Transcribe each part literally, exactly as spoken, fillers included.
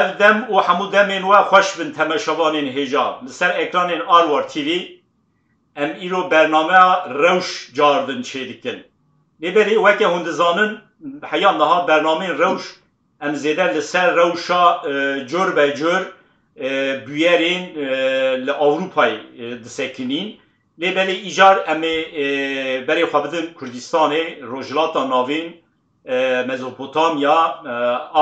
Ev dem û hemû demên we xweş bin, temeşevanên hêja. Li ser ekranên Arwar T V em îro bernameya Rewş Cardin çêdikin. Lê belê weke hûn dizanin, heya niha bernameyên Rewş em zêde li ser rewşa, e, cor be cor, e, bûyerên, e, li Ewropayê, e, disekinîn. Lê belê îcar em ê, e, berê xwe bidin Kurdistanê, Rojhilata Navîn, e, Mezopotamya, e,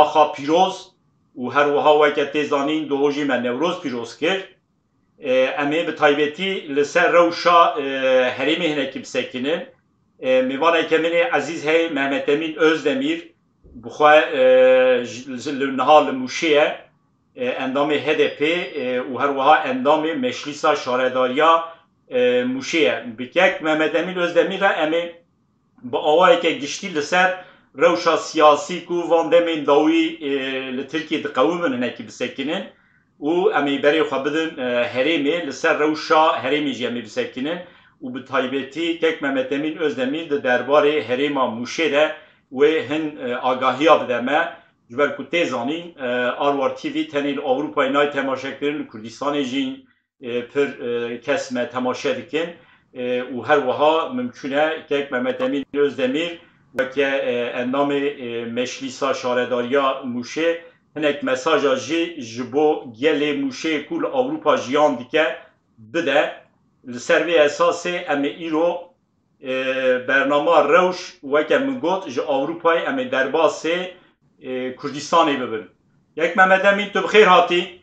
Axa Pîroz û her wiha weke tê zanîn doho jî me Newroz pîroz kir. E, em ê bi taybetî li ser rewşa, e, herêmê hinekî bisekinin. E, mêvaneke min ê ezîz hey Mehmet Emîn Özdemir, bi xwe, e, ji, ji, li niha li Mûşê ye, e, endamê H D P, e, û her wiha endamê Meclîsa Şaredariya, e, Mûşê ye. Bi kek Mehmet Emîn Özdemir re em ê bi awayeke giştî li ser rewşa siyasî ku van demên dawî, e, li Tirkiyê diqewimin hinekî bisekinin û em ê berê xwe bidin, e, herêmê, li ser rewşa herêmê jî em ê bisekinin û bi taybetî kek Mehmet Emîn Özdemir di derbarê herêma Mûşê de wê hin, e, agahiya bide me. Ji ber ku tê zanîn, e, Arwar T V tenê li Ewropayê nayê temaşe kirin, li Kurdistanê jî e, pir, e, kes me temaşe dikin, e, û her wiha mimkûn e kek Mehmet Emîn Özdemir weke, e, endamê, e, Meclîsa Şaredariya Mûşê hinek mesaja jî ji bo gelê Mûşê ku li Ewropa jiyan dike bide. Li ser vê esasê em ê îro e, bernama Rewş, weke min got, ji Ewropayê em ê derbasê, e, Kurdistanê bibin. Kek Mehmet Emîn, tu bi xêr hatî.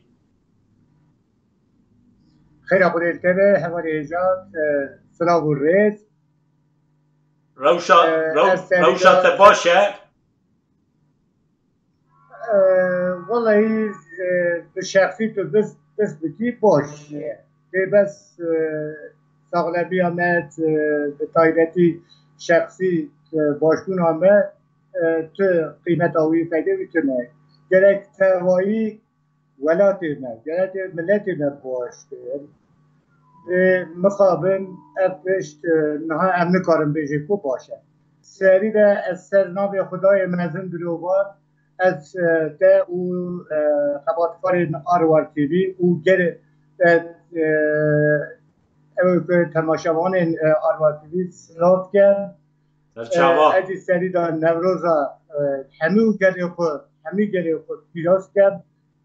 Xêra Xwedê li te be, hevalê hêja, e, silav û rêz. Rewşa, E, rew-, ez serî rewşa de te baş e? Ee, Wellahî, e, bi şexsî tu pirs, pirs bikî baş e. Lê bes, e, saxlebiya me, e, bi taybetî şexsî, e, başbûna me, e, tu qîmeta wî, feydê wî tune. Gerek tevayî welatê me, gerekê miletê me baş be. Ê, mixabin ev tişt, e, niha em nikarin bêjin ku baş e. Serî de ez ser navê Xwedayê mezin dilovan, ez, e, te û, e, xebatkarên Arwar T V û gere-, e, e, ew ku temaşevanên, e, Arwar T V silav dikim. Ser çava. E, ez jî serî de Newroza, e, hemû gelê xwe, hemî gelê xwe pîroz dikim.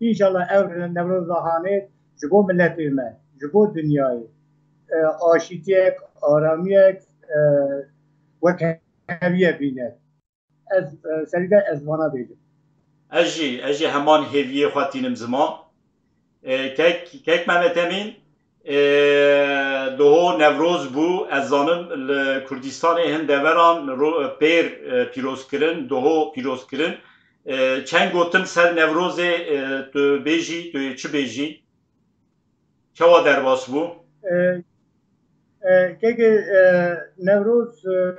Înşallah ev Newroza hanê ji bo miletê me, ji bo dinyayê, e, aşîtiyek, aramiyek, e, wek heviyê bîne. Ez, e, serî de ez vana bêjim. Ez jî, ez jî heman hêviyê xwe tînim ziman. E, kek, kek Mehmet Emîn, e, doho Newroz bû. Ez zanim li Kurdistanê hin deveran ro-, pêr, e, pîroz kirin, doho pîroz kirin. E, çend gotin ser Newrozê, e, tu bêjî, tu yê çi bêjî? Çawa derbas bû? E, e, keke, e, Newroz, e,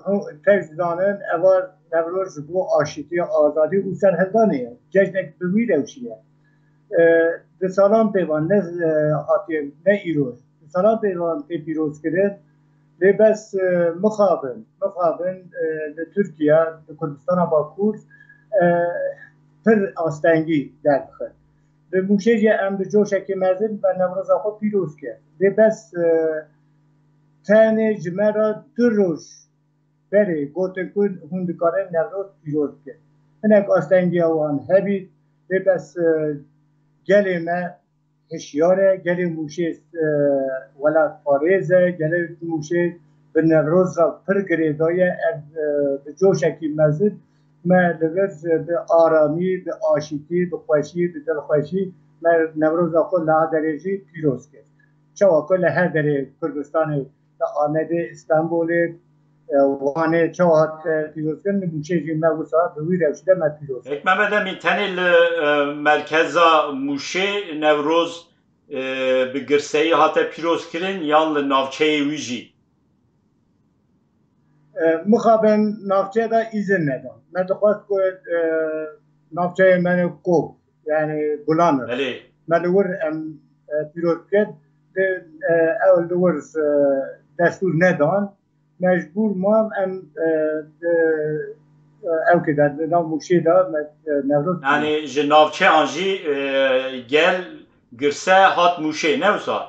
hu-, tevz zanin, eva Newroz ji bo aşîtî, azadî û serhildanê ye. Cejnek bi wî rewşî ye. E, di salan pêvan ne, e, hatiye, ne îroj. Di salan pêvan tê pîrozkirin. Lê bes, e, mixabin, mixabin, e, li Tirkiye, li Kurdistana Bakur, e, pir astengî derdixin. Li Mûşê jî em bi coşekî mezin me Newroza xwe pîroz kir. Lê bes, e, tenê ji me re du roj berê gotin ku hûn dikarin Newroz pîroz bikin. Hinek astengiya wan hebî, lê bes, e, gelê me hişyar e, gelê Mûşê, e, welatparêz e, gelê Mûşê bi Newroz re pir girêdaye. Ev, e, bi coşekî mezin me li vir, e, bi aramî, bi aşîtî, bi xweşî, bi dilxweşî me Newroza xwe li Aderê jî pîroz kir. Çawa ku li her derê Kurdistanê, li Amedê, Stenbolê, e, Wanê çawa hate pîrozkirin, li Mûşê jî me wisa bi wî rewşî de me pîroz kir. Kek Mehmet Emîn, tenê li, e, merkeza Mûşê Newroz, e, bi girseyî hate pîrozkirin yan li navçeyê wî jî? E, mixabin navçeya de îzin nedan. Me dixwest ku, e, navçeyê me ne kop, yani Gulanır. Belê. Me li wir em, e, pîroz kir, de, e, ew li wir, e, destûr nedan. Mecbûr mam em, e, di Ew ki der nav Mûşê de me, e, Newroz. Yani ji navçeyan jî, e, gel girse hat Mûşê, ne wisa?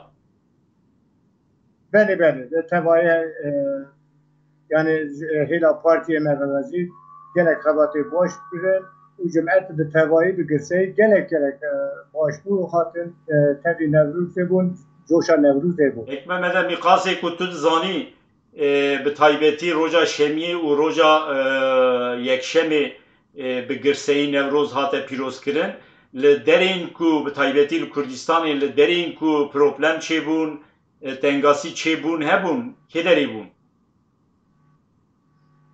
Belê, belê. Li tevayê, e, yani, e, hêla partiyê me ve jî gelek xebatê baş kirin û cem'et bi tevayî bi girseyî gelek, gelek, e, baş bû, hatin, e, tevlî Newrozê bûn, coşa Newrozê bû. Hikmet Medemî, qasê ku tu dizanî, e, bi taybetî roja şemiyê û roja, e, yekşemê, e, bi girseyî Newroz hate pîrozkirin. Li derên ku, bi taybetî li Kurdistanê, li derên ku problem çêbûn, e, tengasî çêbûn hebûn, kê derê bûn?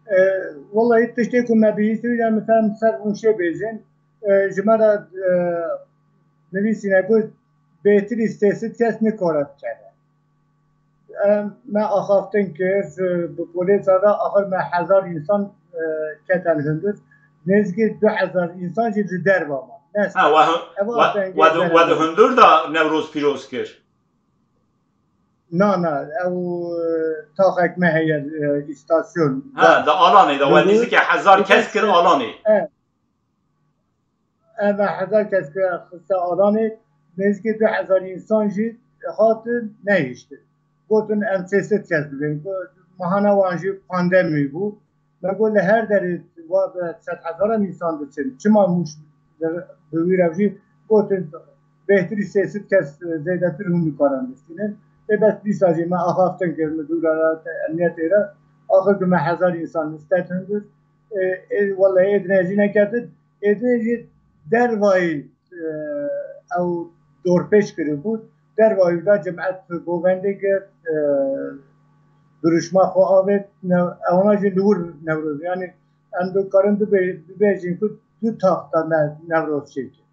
E, wellahî tiştê ku me bihîstiye, em ser Mûşê bêjin. E, ji me re, e, nivîsîne ku bêhtirî sê sed kes nikare bikeve. Em, me axaftin kir, e, bi polêsa re axir me hezar însan, e, ketin hundir. Nêzîkî du hezar însan jî li derve man. Ne Ha, we, ev we, astengê we, de, we de hundir da Newroz pîroz kir? Na, na, ew, e, taxek me heye, e, îstasyon. Ha, da Alanê de, we nêzîkî hezar kes kir Alanê. E, Em hezar kes kir xiste Alanê, nêzîkî du hezar însan jî hatin nehiştin. Gotin em sê sed kes dibên. Mahana wan jî pandemî bû. Me got li her derê va bi sedhezaran însan diçin. Çima Mûş bi wî rewşî gotin bêhtirî sê sed kes zêdetir hûn nikarin bistînin. Lê bes dîsa jî me axaftin kir, li dûra re, emniyetê re. Axir ku me hezar însan nistet hundir. E, e, wele ê dinê jî neketin. Êdî jî dervayî, e, ew dorpêç kiribû. Dervayî da cemaet govendê kir, e, duruşma xwe avêt. Ne, ewna jî li wir Newroz. Yani em dikarin bibê-, bibêjin ku du taxta me Newroz çêkir.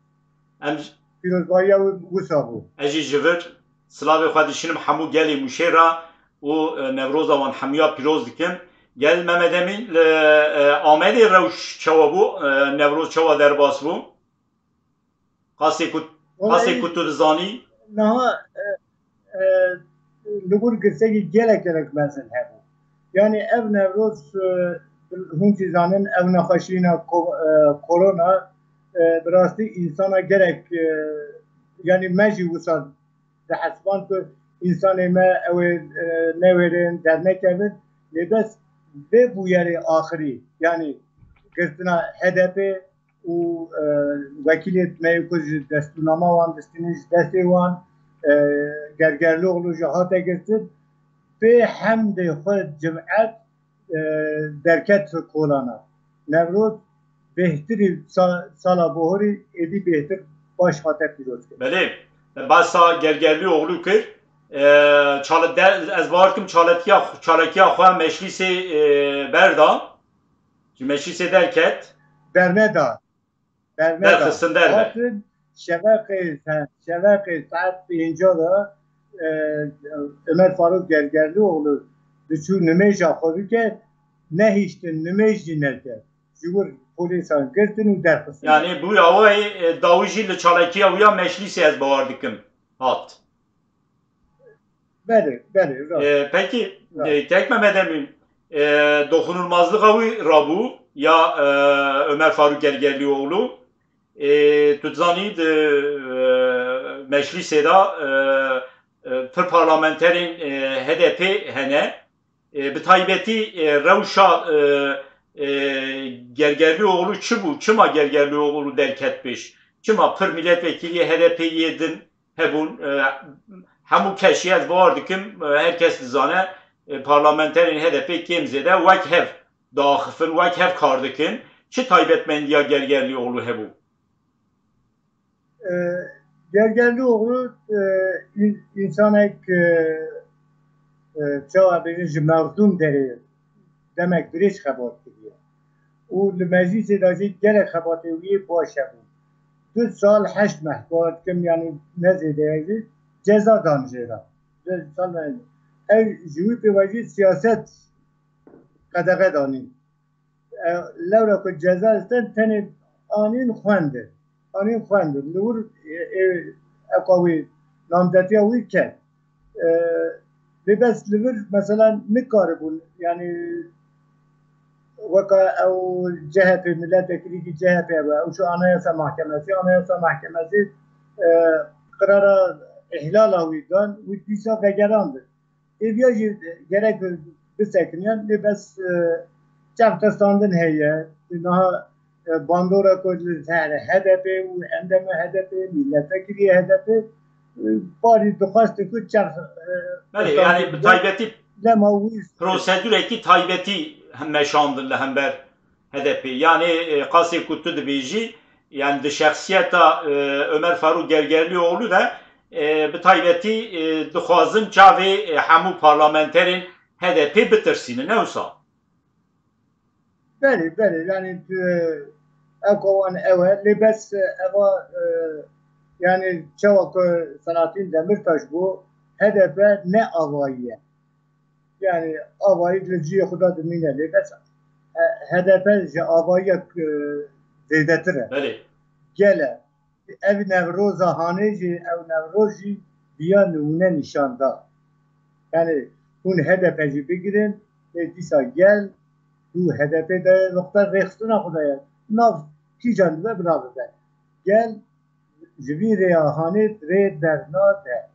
Em j- Pîrozbahiya wisa bû. Ez jî ji vir silavê xwe dişînim hemû gelê Mûşê re û, e, Newroza wan hemûya pîroz dikim. Gel Mehmet Emîn, li, e, Amedê rewş çawa bû? E, Newroz çawa derbas bû? Qasê ku, qasê ku tu dizanî? Niha, e, e, li wir girsekî gelek gelek mezin hebû. Yani ev Newroz, e, hûn jî zanin, ev nexweşîna ko-, e, korona, e, bi rastî însana gelek, e, yani me jî wisa dihesiband ku însanê me ew ê, e, newêrin, dernekevin. Lê bes vê bûyerê axirî, yani girtina H D P û, e, wekîlê me yê ku ji destûrnama wan distînin ji destê wan, e, Gergerlîoglu jî hate girtin. Pê hemdê xwe cemaet, e, derket kolana. Newroz bêhtirî sa-, sala bohorî êdî bêhtir baş hate pîroz kir. Belê, basa Gergerlîoglu kir. E, çal-, de-, ez bawer dikim çaletiya, çalakiya xwe Meclîsê, e, berda. Ji Meclîsê derket. Berneda. Berneda. Derxistin derve. Hatin şeveqê, he, şeveqê saet pênca de, e, Ömer Faruk Gergerlioğlu diçû nimêja xwe bike, nehiştin nimêj jî neke. Ji wir polîsan girtin û derxistin. Yani bû awayê, e, dawî jî li çalakiya wî ya Meclîsê ez bawer dikim. Hat. Belê, belê, rast. E, peki, rast. E, Kek Mehmet Emîn, e, dokunulmazlığa wî rabû ya, e, Ömer Faruk Gergerlioğlu. E, tu dizanî di, e, meclîsê de, e, e, pir parlamenterên, e, H D P hene. E, bi taybetî, e, rewşa, e, e, Gergerlioğlu çi bû? Çima Gergerlioğlu derket pêş? Çima pir milletvekilî H D P yê din hebûn, e, hemû kes jî ez bawer dikim, e, her kes dizane, e, parlamenterên H D P kêm zêde wek hev diaxifin, wek hev kar dikin. Çi taybetmendiya Gergerlioğlu hebû? E, Gergerlioğlu, e, în-, însanek, e, e, çawa bêjin ji mezlûm derê demek dirêj xebat kiriye. Û li meclîsê de jî gelek xebatê wî yê baş hebûn. Du sal heşt meh, bawer dikim, yanî ne zêde ye jî, ceza dan jê re. Du sal ne-, ev ji wî pê ve jî siyaset qedexe danîn. E, lewra ku ceza disten tenê anîn xwendin. Anîn xwendin. Li wir, e, e, eka wî namzetiya wî ket. E, lê bes li vir mesela nikaribûn, yani Weka ew C H P, milletvekilîkî C H P be, ew çû Anayasa Mahkemesi, Anayasa Mahkemesi, e, qirara îhlala wî dan, wî dîsa vegerandin. Êviya jî gerek bisekiniyan, lê bes, e, çev testandin heye. Niha, e, bandora ku li ser H D P û endamê H D P, milletvekilî H D P, e, parî dixwestin ku çev, e, Belê, testandin yani bi bike. Taybetî Lema wî prosedûrekî taybetî meşandin li hember H D P. Yani, e, qasê ku tu dibêjî, yani di şexsiyeta, e, Ömer Faruk Gergerlioğlu de, e, bi taybetî, e, dixwazin çavê, e, hemû parlamenterên H D P bitirsînin, ne wisa? Belê, belê, yani tu, ev ka wan ew e, lê bes, e, eva, e, yani çawa ku Selahattin Demirtaş bû, H D P ne avayî ye. Yani avayî li cihê xwe de dimîne, lê bes, e, H D P ji avayî, e, zêdetir e. Belê. Gel e. Ev Newroza hanê jî, ew Newroz jî viya nimûne nîşan da. Yani hûn H D P jî bigirin, lê dîsa gel, û H D P de wexta rêxistina xwe de ye. Nav kîjan dibe, bi nav bibe. Gel, ji vî rêya hanê rê dernade.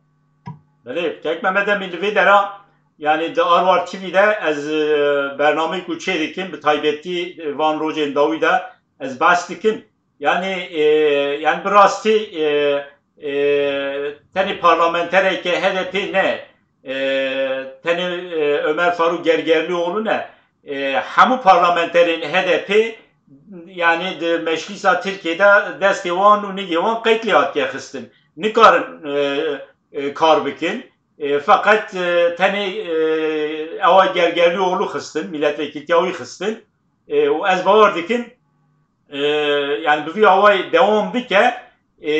Belê, kek Mehmet Emîn, li vê dera, yani di Arwar T V de ez, e, bernameyê ku çê dikim, bi taybetî, e, van rojên dawî de ez behs dikim. Yani, e, yani bi rastî, e, e, tenê parlamentereke H D P ne, e, tenê, e, Ömer Faruk Gergerlioğlu ne, e, hemû parlamenterên H D P, yani di Meclisa Tirkiyê de destê wan û nigê wan qeyd lê hatiye xistin. Nikarin, e, e, kar bikin. E, feqet, e, tenê, e, ewa Gergerlioğlu xistin, milletvekiltiya wî xistin. E, û ez bawer dikim, e, yani bi vî awayî dewam bike, e,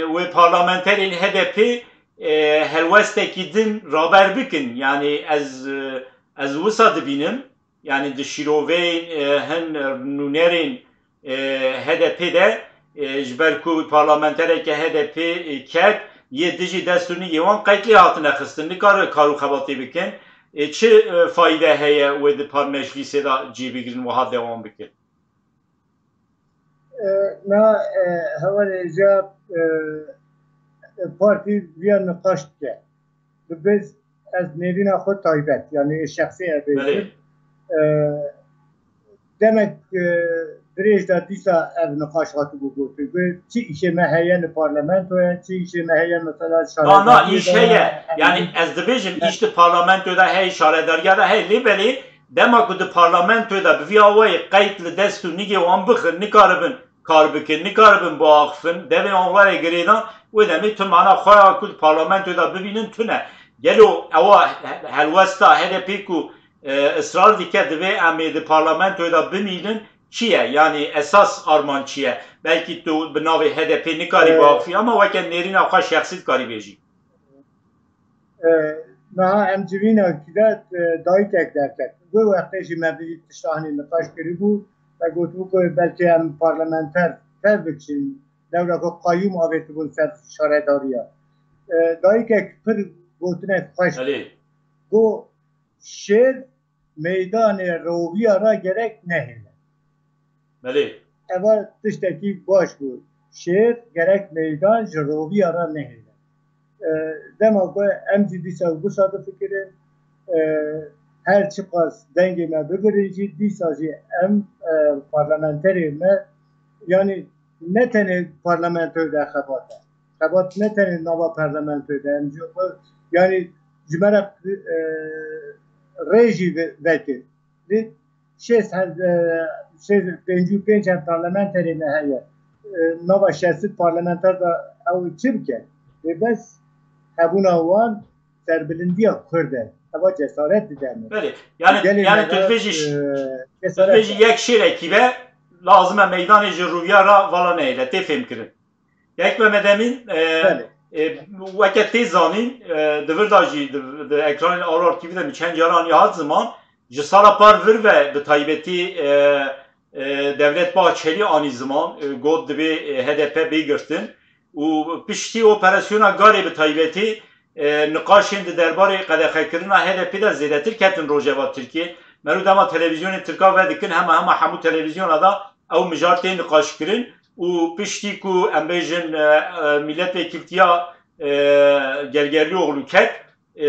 wê parlamenterên H D P, e, helwestekî din raber bikin. Yani ez, e, ez wisa dibînim. Yani di şîroveyên, e, hin nûnerên, e, H D P de, e, ji ber ku parlamentereke H D P, e, ket, yê dijî dest û nigê wan qeyd lê hatine xistin, nikare kar û xebatê bikin. E, çi, e, fayde heye wê di par meclîsê de cî bigirin, wiha dewam bikin? E, na, e, hevalê Ejab, e, e, partî viya niqaş dike. Bi biz ez nêrîna xwe taybet, yani şexsê ez bêjim. Belê. E, demek, e, dirêj de dîsa ev niqaş hatibû gotin. Got, çi îşê me heye li parlamentoye, çi îşê me heye mesela şaredariyê de. Na, na, îş heye. Yani ez dibêjim, îş di parlamentoyê de heye, şaredariya de heye. Lê belê dema ku di parlamentoyê de bi vî awayî qeyd li dest û nigê wan bixin, nikaribin kar bikin, nikaribin biaxifin, devê wan were girêdan, wê demê tu mana xwe ya ku di parlamentoyê de bibînin tune. Gelo ewa helwesta H D P ku, e, israr dike divê em ê di parlamentoyê de bimînin, çi ye? Yani esas armanc çi ye? Belkî tu bi navê H D P nikarî, e, biaxifî, ama weke nêrîna xwe şexsî dikarî bêjî. E, niha em civînekî de, e, dayikek derket. Wê wextê jî me vî tişta hinî niqaş kiribû. Me gotibû ku belkî em parlamenter tev bikişîn, lewra ku qayûm avêtibûn ser şaredariya. E, dayikek pir gotinek xweş. Belê. Got, şêr meydanê roviya re gerek nehêle. Belê. Eva tiştekî baş bû. Şêr gerek meydan ji roviya re nehêle. E, dema ku em jî dîsa wisa difikirin, e, her çiqas dengê me bigirin jî, dîsa jî em, e, parlamenterê me, yani ne tenê parlamentoyê de xebat e. Xebat ne tenê nava parlamentoyê de, em jî xwe, yani ji me re, e, rê jî ve-, vekir. Lê şêst hez-, e, şêst, pêncî û pênc heb parlamenterê me heye. E, nava şêst parlamenter de ew çi bike? Lê bes hebûna wan serbilindiya Kurd e. Eva cesaret dide min. Belê. Yani, gelê yani me tu re, dibêjî, e, cesaret dibêjî de. Yek şêrekî be, lazim e meydanê ji rûviya re vala nehêle. Tê fêmkirin. Yek Mehmet Emîn, e, Belê. E, weke tê zanîn, e, di vir de jî di, di ekranên Aurora T V de min çend caran anî hat ziman, ji sala par vir ve bi taybetî, e, e, Devlet Bahçeli anî ziman, e, got divê, e, H D P bê girtin û piştî operasyona Garê bi taybetî, e, niqaşên di derbarê qedexekirina H D P de zêdetir ketin rojeva Tirkiyê. Mero dema televîzyonên Tirka vedikin, hema hema hemû televîzyona da ew mijar tê niqaşkirin û piştî ku em bêjin, e, e, milletvekiltiya, e, Gergerlîoglu ket, e, e,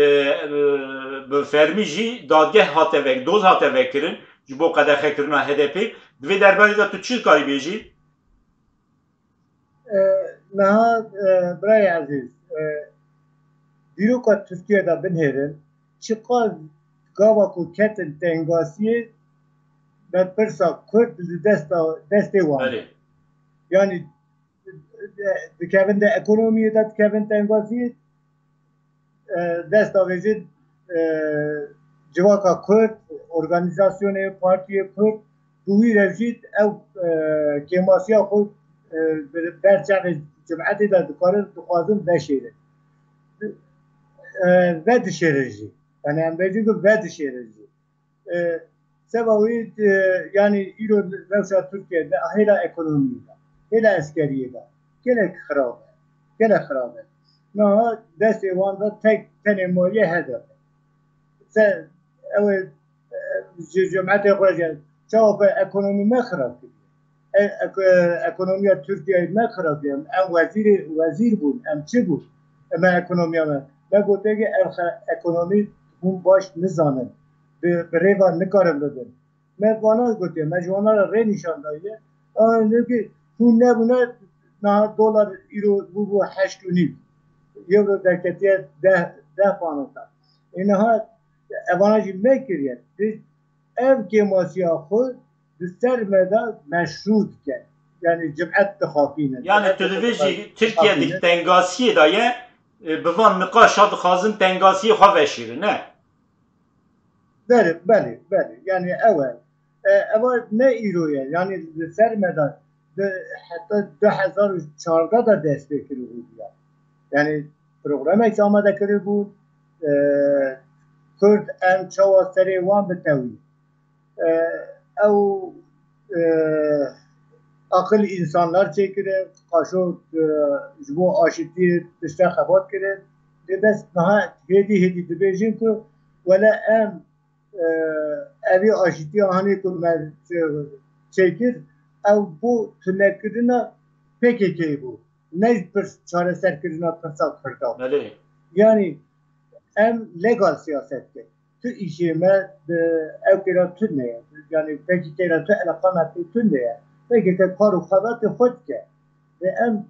bi fermî jî dadgeh hate vek, doz hate vekirin ji bo qedexekirina H D P. Di vê derbarê de tu çi dikarî bêjî? E, niha, e, birayê ezîz, e, dîroka Tirkiye de binêrin, çiqas gava ku ketin tengasiyê, berpirsa Kurd li desta, destê wan. Belê. Yanî, e, dikevin de ekonomiyê de dikevin tengasiyê, e, destavêjin, e, civaka Kurd, organîzasyonê, partiyê Kurd, bi wî re jî ew, e, kêmasiya xwe, e, bi ber çavê cemêtê de dikarin, dixwazin veşêrin. E, vedişêrin jî. Yani em bêjin ku vedişêrin jî. E, seba wî, e, yanî îro rewşa Tirkiye de hêla ekonomiyê de, hêla eskeriyê de gelek xirab e. Gelek xirab e. Niha destê wan de tek tenê maye H D P. Se, ew ê, e, ji cemêtê xwe jî çawa ku ekonomî me xirab kiriye. E, ek-, e, ekonomiya Tirkiyeyê me xirab kiriye. Em wezîrê, wezîr bûn, em çi bûn? Em ekonomiya me. Me gotiye ki ev xe-, ekonomî hûn baş nizanin. Bi, bi rêva nikarin bibin. Me vana gotiye, me ji wana re rê nîşan daye. Ama ne ki hûn nebûne, niha dolar îro bûbû heşt û nîv. Euro derketiye deh, deh panotan. E niha evana jî me kiriye. Di ev kêmasiya xwe di ser me de meşrû dike. Yani cemêt dixapînin. Yani tu divê jî Tirkiye di tengasiyê de ye, e, bi van niqaşa dixwazin tengasiyê xwe veşêrin, ne? Belê, belê, belê. Yani ew e. E, eva ne îro ye. Yani li ser me de, de, heta du hezar û çardeh de dest pê kiribû ya. Yani programek amade kiribû, e, Kurd em çawa serê wan bitewî. E, ew, e, aqil insanlar çêkirin, qaşo, e, ji bo aşitiyê tişta xebat kirin. Lê bes niha hêdî hêdî dibêjin ku wele em, e, evî aşitiya hanê ku me çê-, çêkir, ew bo tunekirina P K K bû. Ne ji pirs çareserkirina pirsa Kurda. Belê. Yani em legal siyaset kir. Tu îşê me bi ew kêra tune ye. Yani P K K ra tu eleqa me pê tune ye. P K K kar û xebatê xwe dike. Ve em,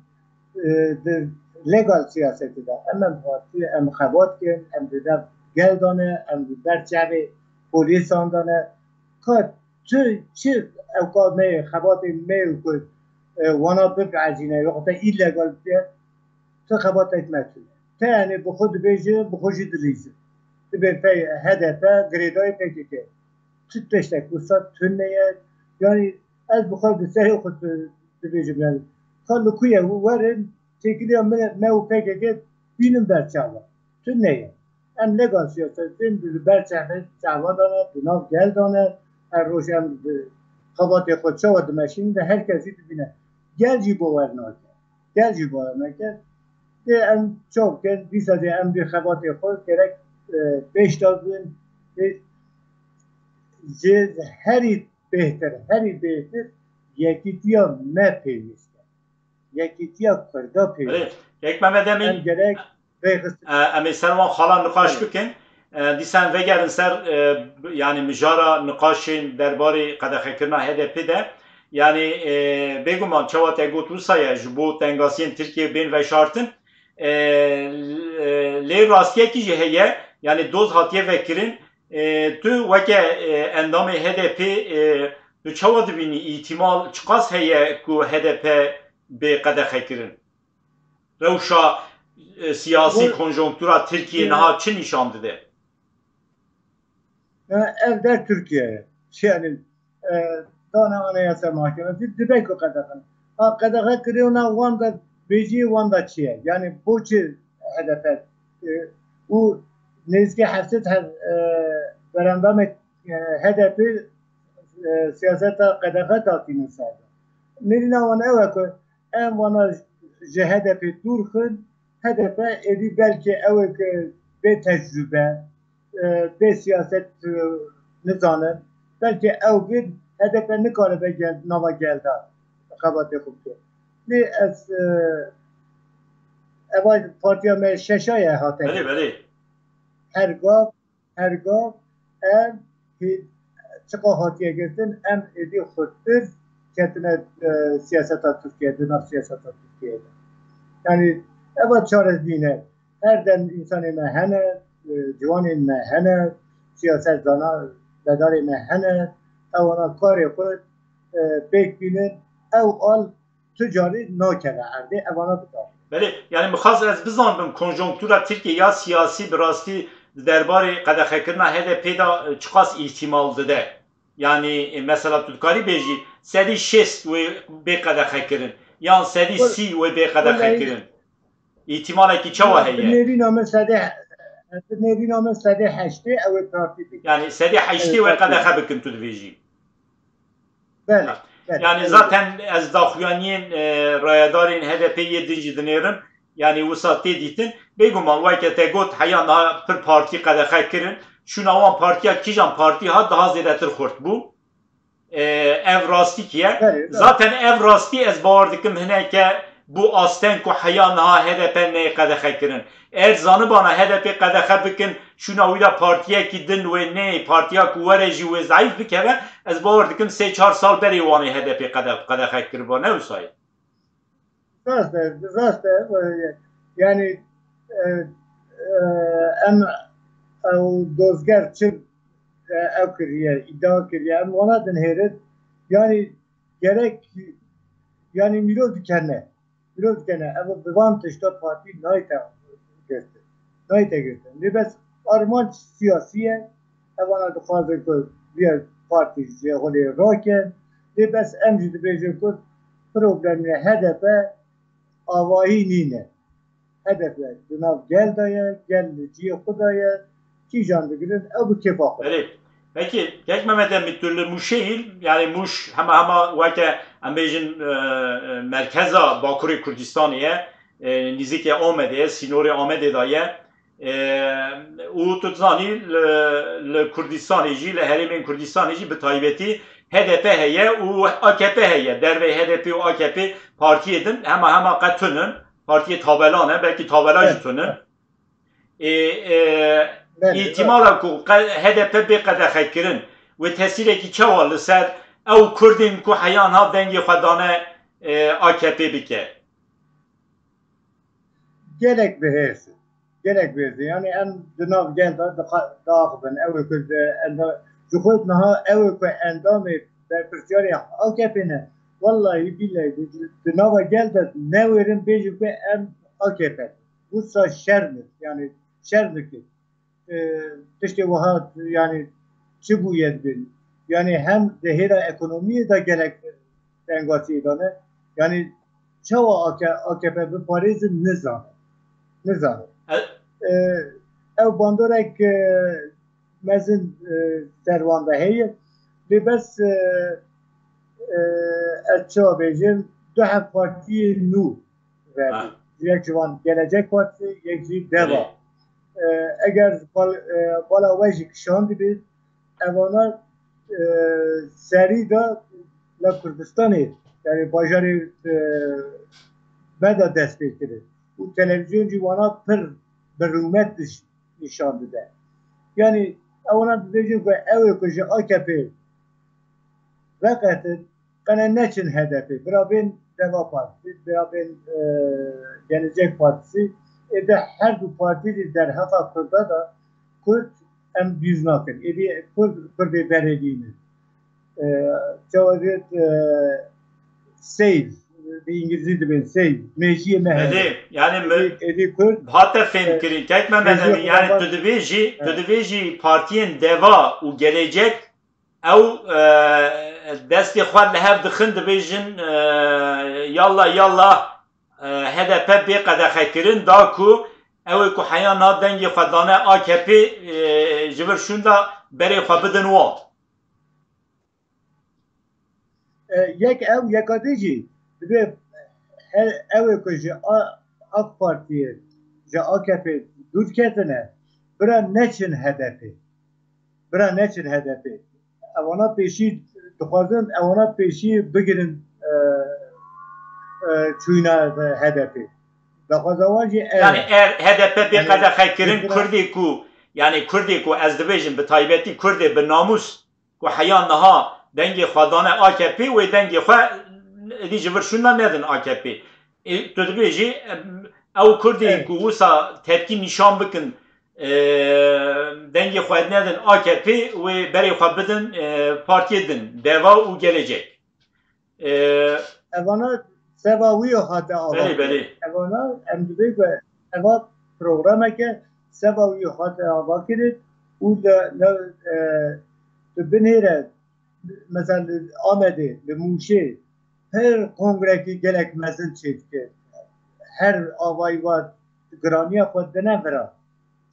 e, di legal siyasetê de em, em hatî, em xebat kin, em di nav gel de ne, em di ber çavê polîsan de ne. Ka tu çi ewka me yê, xebatê me yê ku, e, wana bibezîne, yoxte îlegal bike, tu xebatek me tune. Te yanî bi xwe dibêje, bi xwe jî dilîze. Dibê pey H D P girêdayî P K K. Tu tiştek wisa tune ye. Yanî ez bi xwe bi serê xwe tu-, dibêjim yanî. Ka li ku ye werin, têkiliya me, me û P K K bînin ber çavan. Tune ye. Em legal siyasetên di ber çavê çavan de ne, di nav gel de ne. Her roj em di xebatê xwe çawa dimeşînin de her kes jî dibîne. Gel jî bawer nake. Gel jî bawer nake. Lê em çawa bikin? Dîsa jî em di xebatê xwe gerek, e, pêş de bin. Lê ji herî bêhtir, herî bêhtir yekîtiya me pêwîst e. Yekîtiya Kurda pêwîst. Erê, Kek Mehmet Emîn, em gerek rêxistin. E, em ê ser wan xalan niqaş Evet. bikin. E, dîsa em vegerin ser, e, b-, yani mijara niqaşên derbarê qedexekirina H D P de. Yani, e, bêguman çawa te got wisa ye ji bo tengasiyên Tirkiye bên veşartin. E, l-, e, lê rastiyekî jî heye, yani doz hatiye vekirin. E, tu weke, e, endamê H D P, e, tu çawa dibînî, îhtimal çiqas heye ku H D P bê qedexekirin? Rewşa, e, siyasî, Bu konjonktura Tirkiye Ya. niha çi nîşan dide? Ya, ev der Tirkiye ye. Yani, e, dane Anayasa Mahkemesi dibe ku qedexe. Ha, qedexe kiriyo na wan da bêjiyê wan da çi ye? Yani, bo çi H D P, e, û nêzîkî heft sed he-, e, berendamê, e, H D P, e, siyaseta qedexe datîne ser de. Nêrîna wan ew e ku em wana ji H D P dûr xin, H D P êdî belkî ew ê ku bê tecrûbe, e, bê siyaset, e, nizanin. Belkî ew bir H D P nikaribe gel, nava gel de xebatê xwe bike. Lê ez, e, eva partiya me şeşa ye hate. Belê, belê. Her gav, her gav ev hê-, çiqa hatiye girtin, em êdî xurttir ketine, e, siyaseta Tirkiye, di nav siyaseta Tirkiye de. Yani, eva çarezdîne, her dem însanê me hene, e, ciwanên me hene, siyaset zana, bedarê me hene, ewana karê xwe, e, pêk bînin, ew al tu carî nakeve erdê, evana bidar. Belê, yani mixas ez bizanbim konjonktura Tirkiye ya siyasî bi rastî di derbarê qedexekirina H D P de, e, çiqas îhtimal dide. Yani, e, mesela tu dikarî bêjî sedî şêst wê bê qedexekirin, yan sedî sî wê bê qedexekirin. Îhtimalekî çawa heye? Bi nêrîna min sedê, bi nêrîna min sedê heştê ew ê partî bê. Yani sedê heştê wê qedexe bikin tu dibêjî. Belê, belê. Yani zaten ez daxuyaniyên, e, rayedarên H D P yê din jî dinêrim. Yani wisa tê dîtin. Bêguman weke te got heya niha pir partî qedexe kirin. Şûna wan partiya kîjan partî hat daha zêdetir xurt bû. E, ev rastî ki ye. Belê, belê. Zaten ev rastî ez bawer dikim hineke bû asteng ku heya niha H D P neyê qedexe kirin. Eger zanibana H D P qedexe bikin, şûna wî de partiyekî din wê neyê, partiya ku were jî wê zeîf bikeve, ez bawer dikim sê çar sal berê wan ê H D P qede-, qedexe kiriba, ne wisa ye? Rast e, rast e. Yani, e, e, em, ew dozger çi, e, ew kiriye, îdia kiriye, em wana dinhêrin. Yani, gerek, yani, mîrov dikene. Mirov dikene, ev bi van tişta partî nayte girtin. Nayte girtin. Lê bes armanc siyasî ye. Evana dixwazin ku vê partî ji holê rakin. Lê bes em jî dibêjin ku problemê H D P avahî nîne. H D P di nav gel de ye, gel li cihê xwe de ye. Kîjan digirin, ew bi kêfa xwe. Belê. Peki, Kek Mehmet Emî, tu li Mûşê yî, yani Mûş hema hema weke em bêjin, e, e, merkeza Bakurê Kurdistanê ye, e, nîzikê Amedê ye, sînorê Amedê de ye. E, û tu dizanî li, li Kurdistanê jî, li herêmên Kurdistanê jî bi taybetî H D P heye û A K P heye. Derveyî H D P û A K P partiyê din hema hema qe tun in. Partiyê tabela ne, belkî tabela jî tun in. Ê, e, Belê, îtîmala ku qe-, H D P bê qedexekirin wê tesîrekî çawa li ser ew Kurdên ku heya niha dengê xwe dane, e, A K P bike? Gelek bihêz e. Gelek bihêz e. Yani em di nav gel de dixa-, diaxivin. Ew ê ku di enda-, ji xwe niha ew ê ku endamê berpirsiyarê A K P ne. Wellahî bîlehî di, di nava gel de newêrin bêjin ku em A K P ne. Wisa şerm e, yani şerm dike. E, tiştê wiha, yani çi bûye dibin? Yani hem di hêla ekonomiyê de gelek tengasiyê dane. Yani çawa A K, A K P biparêzin nizane. Nizane. E, ew bandorek, e, mezin, e, servan de heye. Lê bes, e, e, ez çawa bêjim, du heb partiyê nû verdî. Ha. Yek ji wan Gelecek Partisi, yek jî Deva. Belê. E, eger bal-, e, bala we jî kişandibê, evana, e, serî de li Kurdistanê, yani bajarê, e, me de dest pê kirin. Û televîzyon jî wana pir bi rûmet diş-, nîşan dide. Yani ewana dibêjin ku ew ê ku ji A K P veqetin, qene neçin H D P, bira bên Deva Partisi, bira bên, e, Gelecek Partisi, ê de her du partî jî derheqa Kurda de Kurd em bîr nakin. Êdî Kurd, Kurdê berê nînin. E, çawa diyet, e, save, bi îngilîzî dibên save, mêjiyê me hene. Belê, yani me-, Êdî, êdî Kurd, hate fêm e, kirin. Kek Mehmet Emîn, yani tu dibêjî, tu dibêjî partiyên Deva û Gelecek ew, e, destê xwe li hev dixin, dibêjin, e, yallah, yallah, e, H D P bê qedexekirin, da ku ew ê ku heya niha dengê xwe dane A K P, e, ji vir şûnda berê xwe bidin wan. E, yek ew, yeka din jî dibê he-, ew ê ku ji A-, AK Partiyê, ji A K P dûr ketine, bira neçin H D P. Bira neçin H D P. Evana pêşî dixwazin, evana pêşî bigirin, e, e, çûyîna H D P. Daxwaza wan jî ev Yani e. eğer H D P bê Yani qedexe kirin, fikra Kurdê ku, yani Kurdê ku ez dibêjim bi taybetî Kurdê bi namûs ku heya niha dengê xwe dane A K P, wê dengê xwe êdî ji vir şûnda nedin A K P. E, tu dibêjî, em, ew Kurdên Evet. ku wisa tepkî nîşan bikin, e, dengê xwe nedin A K P, wê berê xwe bidin, e, partiyê din, Deva û Gelecek. E, Evana seva wî hate ava Belê, kirin. belê. Evana em dibê ku eva programeke seva wî hate ava kirin û li, li, e, tu binêre, mesela li Amedê, li Mûşê, her kongrekî gelek mezin çêdike. Her avayî wa giraniya xwe dine vira.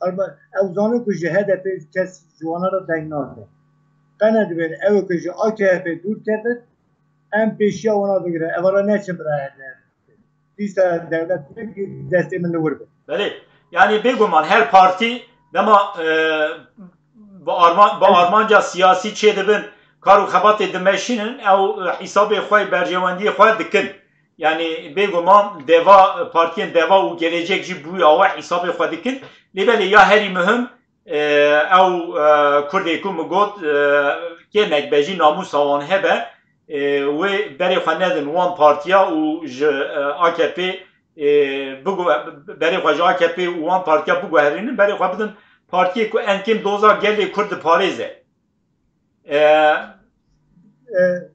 Alma, ew zanin ku ji H D P kes ji wana re deng nake. Qene dibên ew ku ji A K P dûr kevin, em pêşiya wana bigirin. Eva re neçin bira H D P. Dîsa dewlet destê min li wir be. Belê. Yani bêguman her partî dema, e, bi arma-, bi armanca siyasî çêdibin, kar û xebatê dimeşînin, ew, e, hîsabê xwe, berjewendiyê xwe dikin. Yani bêguman Deva, partiyên Deva û Gelecek jî bûya we hîsabê xwe dikin. Lê belê ya herî muhim, e, ew, e, Kurdê ku min got, e, kê nekbejî namûsa wan hebe, e, wê berê xwe nedin wan partiya û ji, e, A K P, e, bigu-, berê xwe ji A K P û wan partiya biguherînin, berê xwe bidin partiyê ku enkêm doza gelê Kurd diparêze. E, E,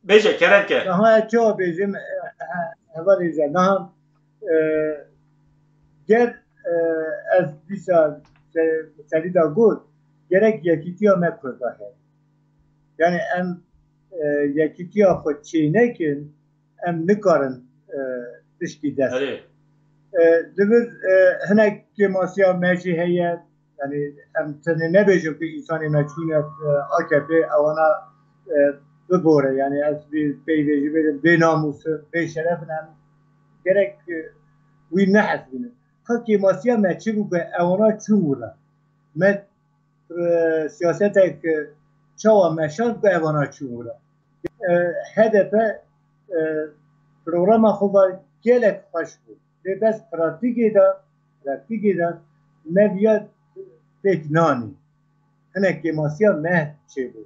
Bêje, kerem ke. Niha ez çawa bêjim, e, he-, hevalê ze, niha, e, ger, e, ez dîsa se-, serî de got, gerek yekîtiya me Kurda heye. Yani em, e, yekîtiya xwe çênekin, em nikarin, e, tiştî dest. Erê. E, li vir, e, hinek kêmasiya me jî heye. Yani em tenê nebêjin ku însanê me çûne, e, A K P ewana, e, bibore. Yani ez vê peyvê jî bêjim bê namûs in, bê şeref in, em gerek, e, wî nehesibînin. Ka kêmasiya me çi bû ku ewana çûn wila? Me, e, siyasetek, e, çawa meşand ku evana çûn wila? E, H D P, e, programa xwe va gelek xweş bû. Lê bes pratîkê de, pratîkê de me viya pêk nanî. Hinek kêmasiya me çêbû.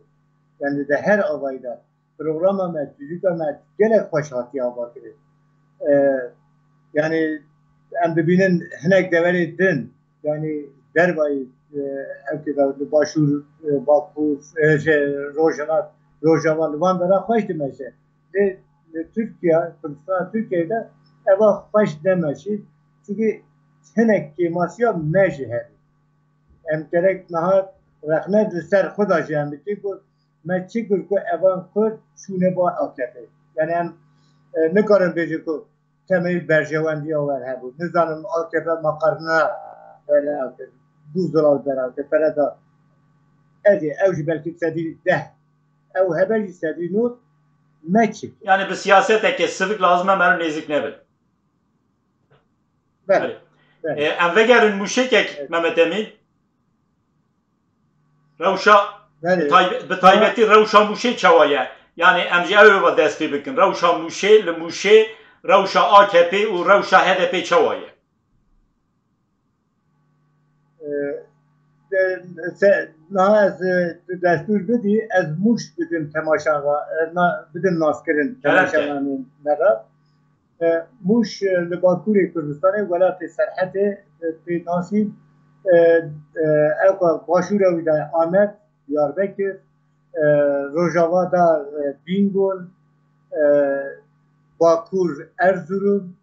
Yani de her avayî de programa me, tûzika me gelek xweş hatiye avakirin. E, yani em dibînin hinek deverê din, yani dervayî, e, ev kê de li Başûr, e, Bakur, e, şey, Rojhilat, Rojava li van dera xweş dimeşe. Lê li Tirkiye, Kurdistana Tirkiyeyê de eva xweş nemeşî. Çunkî hinek kêmasiya me jî hebe. Em gerek niha rexne li ser xwe de jî em bikin ku me çi kir ku evan Kurd çûne ba A K P. Yani em, e, nikarin bêjin ku temê berjewendiya wer hebû. Nizanim A K P meqerna were A K P. Du zilal ber A K P pere da. Ez ê ew jî belkî sedî deh. Ew hebe jî sedî nod me çi kir. Yani bi siyaseteke sivik lazim e mero nêzik nebin. Belê. Belê. Belê. E, em vegerin Mûşekek Evet. Mehmet Emîn. Rewşa Belê. bi taybe-, bi taybetî rewşa Mûşê çawa ye? Yani em ji ew ê ve dest pê bikin. Rewşa Mûşê, li Mûşê, rewşa A K P û rewşa H D P çawa ye? E, de, se, niha ez, e, destûr bidî, ez Mûş bidim temaşan ra, e, na, bidim naskirin Kerem ke. temaşananên me ra. E, Mûş, e, li Bakurê Kurdistanê, welatê Serhetê, e, pê nasîn, e, e, ew ka başûra wî de Amed, Diyarbekir, e, Rojava de, e, Bîngol, e, Bakur Erzurum,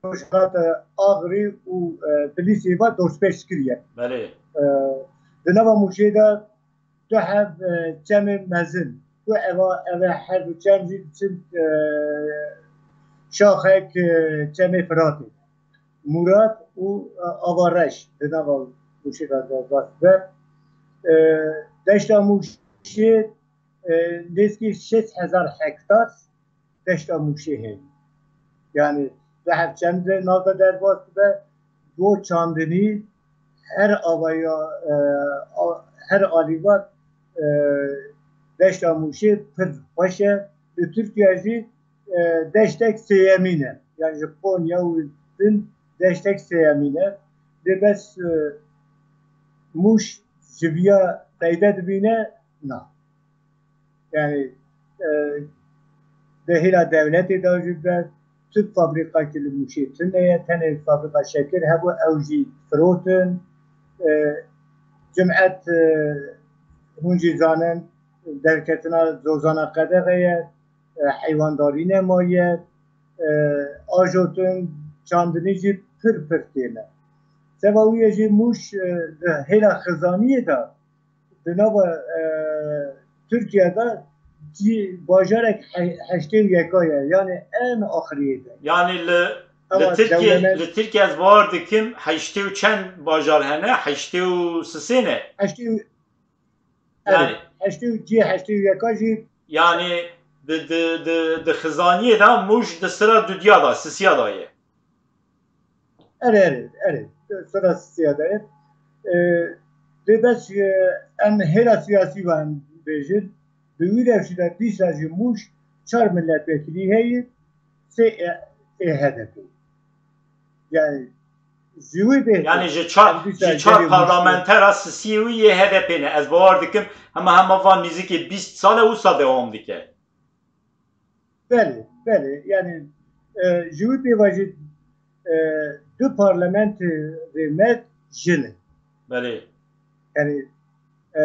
Rojhilata Agirî û, e, Bilîsê ve doştpêş kiriye. Belê. E, di nava Mûşê de du heb, e, çemên mezin. Ku eva, eve her du çem jî diçin, e, şaxek, e, çemê Firatê. Murat û, e, Ava Reş di nava Mûşê de derbas dibe. E, deşta Mûşê, e, nêzîkî şêst hezar hektar deşta Mûşê heye. Yani du heb çem di nav de derbas dibe, bo çandinî her avaya, e, a-, her alî ve, e, deşta Mûşê pir xweş e. Li Tirkiye jî, e, deştek sêyemîn e. Yani ji Konya û din deştek sêyemîn e. Lê bes, e, Mûş ji viya feyde dibîne? Na. Yani, e, di hêla dewletê de jî be, tu fabrîkakî li Mûşê tune ye, tenê fabrîka şekir hebû, ew jî firotin. E, cim'et, e, hûn jî zanin, derketina zozana qedexe ye, e, heywandarî nemaye, e, ajotin, çandinî jî pir pir kêm e. Seba wî ye jî Mûş, e, di hêla xizaniyê de di nava, e, Tirkiye de cî bajarek he-, heştê û yeka ye, yani en axiriyê de. Yani li, li Ama Tirkiye, dewlemend li Tirkiye ez bawer dikim heştê û çend bajar hene? Heştê û sisê ne? Heştê û, Yani evet, heştê û cî, heştê û yeka jî yani di, di, di, di xizaniyê de Mûş di sira dudiya da, sisiya da ye. Erê, erê, erê. Sira sisiya de ye. E, lê bes, e, em hêla siyasî ve em bêjin. Bi wî rewşî de dîsa jî Mûş çar milletvekilî heye, sê ê, ê H D P. Yani ji wî bê Yani ji çar, em dîsa ji çar gelê Mûş parlamentera sisiyê wî yê H D P ne. Ez bawer dikim hema hema van nêzîkî bîst sal e wisa dewam dike. Belê, belê. Yani, e, ji wî pê ve jî, e, du parlamentê rêmet jin in. Belê. Yani, e,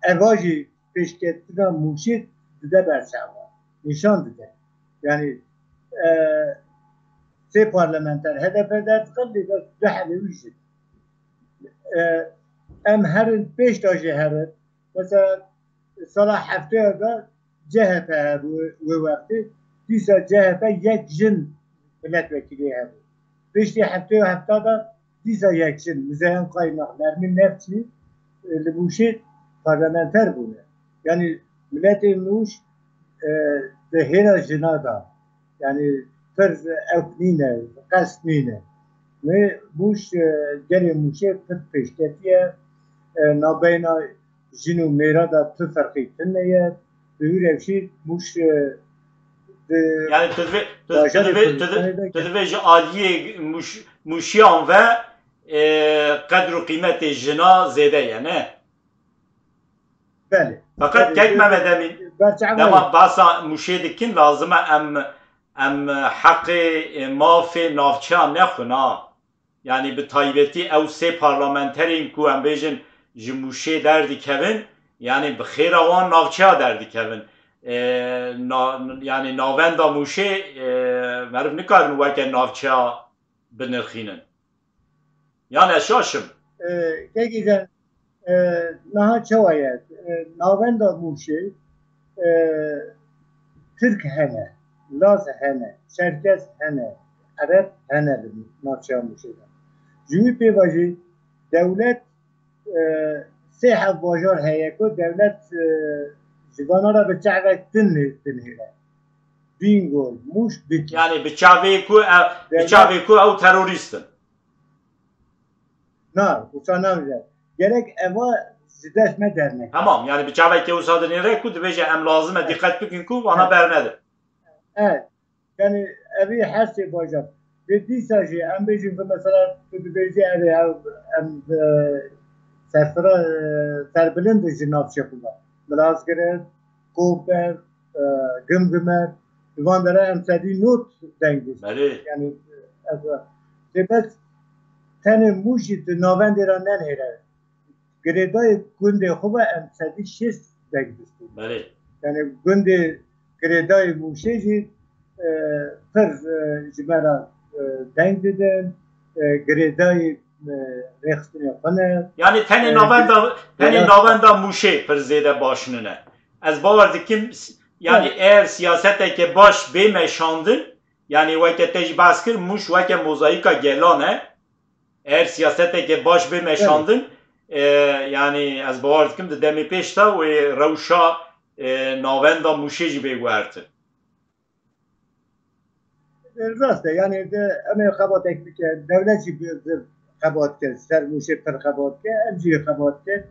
eva jî pêşketina Mûşê dide ber çavan. Nîşan dide. Yani, e, sê parlamenter H D P derdixe, lê du hebê wî jin. E, em herin pêş de jî herin. Mesela sala hefteya de C H P hebû wê wextê. Dîsa C H P yek jin milletvekilî hebû. Piştî heftê û heft de dîsa yek jin, Müzeyyen Kaynak, Nermin Nefçî, e, li Mûşê parlamenter bûne. Yani miletê Mûş, e, di hêla jina de, yani pir ewk nîne, qest nîne. Mê Mûş, e, gelê Mûşê pir pêşketiye, e, nabeyna jin û mêra de tu ferqî tune ye. Bi wî rewşî Mûş, e, di Yani tu divê, tu, tu bajarê divê, tu di-, Kurdistanê de tu divê ji aliyê Mûş-, Mûşiyan ve, e, qedr û qîmetê jina zêde ye, ne? Belê. Feqet Belê. Kek Mehmet Emîn, Berçavayê. Dema behsa Mûşê dikin, lazim e em, em heqê, e, mafê navçeya nexwin, ha. Yani bi taybetî ew sê parlamenterên ku em bêjin ji Mûşê derdikevin, yani bi xêra wan navçeya derdikevin. E, na-, yani navenda Mûşê, e, meriv nikarin weke navçeya binirxînin. Yan ez şaş im? E, Kekî Can, e, niha çawa ye? E, navenda Mûşê, e, Tirk hene, Laz hene, Çerkez hene, Ereb hene li navçeya Mûşê de. Ji wî pê ve jî dewlet, e, sê heb bajar heye ku dewlet, e, ji vana re bi çavek din dinêre. Bîngol, Mûş, Bitlis. Yani bi çavê ku ew, bi Dewlet çavê ku ew terorîst in. Na, wisa nabêje. Gerek eva ji dest me derneke. Tamam, yani bi çavekê wisa dinêre ku dibêje em lazim e dîqet bikin ku vana bernedin. Evet. Yani evî her sê bajar. Lê dîsa jî em bêjin ku mesela tu dibêjî erê ev em, e, serfira, e, serbilind ji navçe xwe ve. Milazgirt, Koper, e, Gimgimer, di van dera em sedî nod deng dist. Belê. Yani, ez, lê bes tenê Mûş jî di navendê re nenêre. Girêdayê gundê xwe ve em sedî şêst deng distin. Belê. Yani gundê girêdayê Mûşê jî, e, pir, e, ji me re, e, deng didin. E, girêdayê, e, rêxistinê xwe ne. Yani tenê E, navenda, tenê Belê. navenda Mûşê pir zêde baş nine. Ez bawer dikim, s-, yani Evet. eğer siyaseteke baş bê meşandin, yani weke te jî behs kir, Mûş weke mozayîka gelan e. Eğer siyaseteke baş bê meşandin, e, yani ez bawer dikim di demê pêş de wê rewşa, e, navenda Mûşê jî bê guhertin. Rast e, yani de, em ê xebatek bike, dewlet jî bi, bi xebat ke, ser Mûşê pir xebat ke, em jî xebat ke.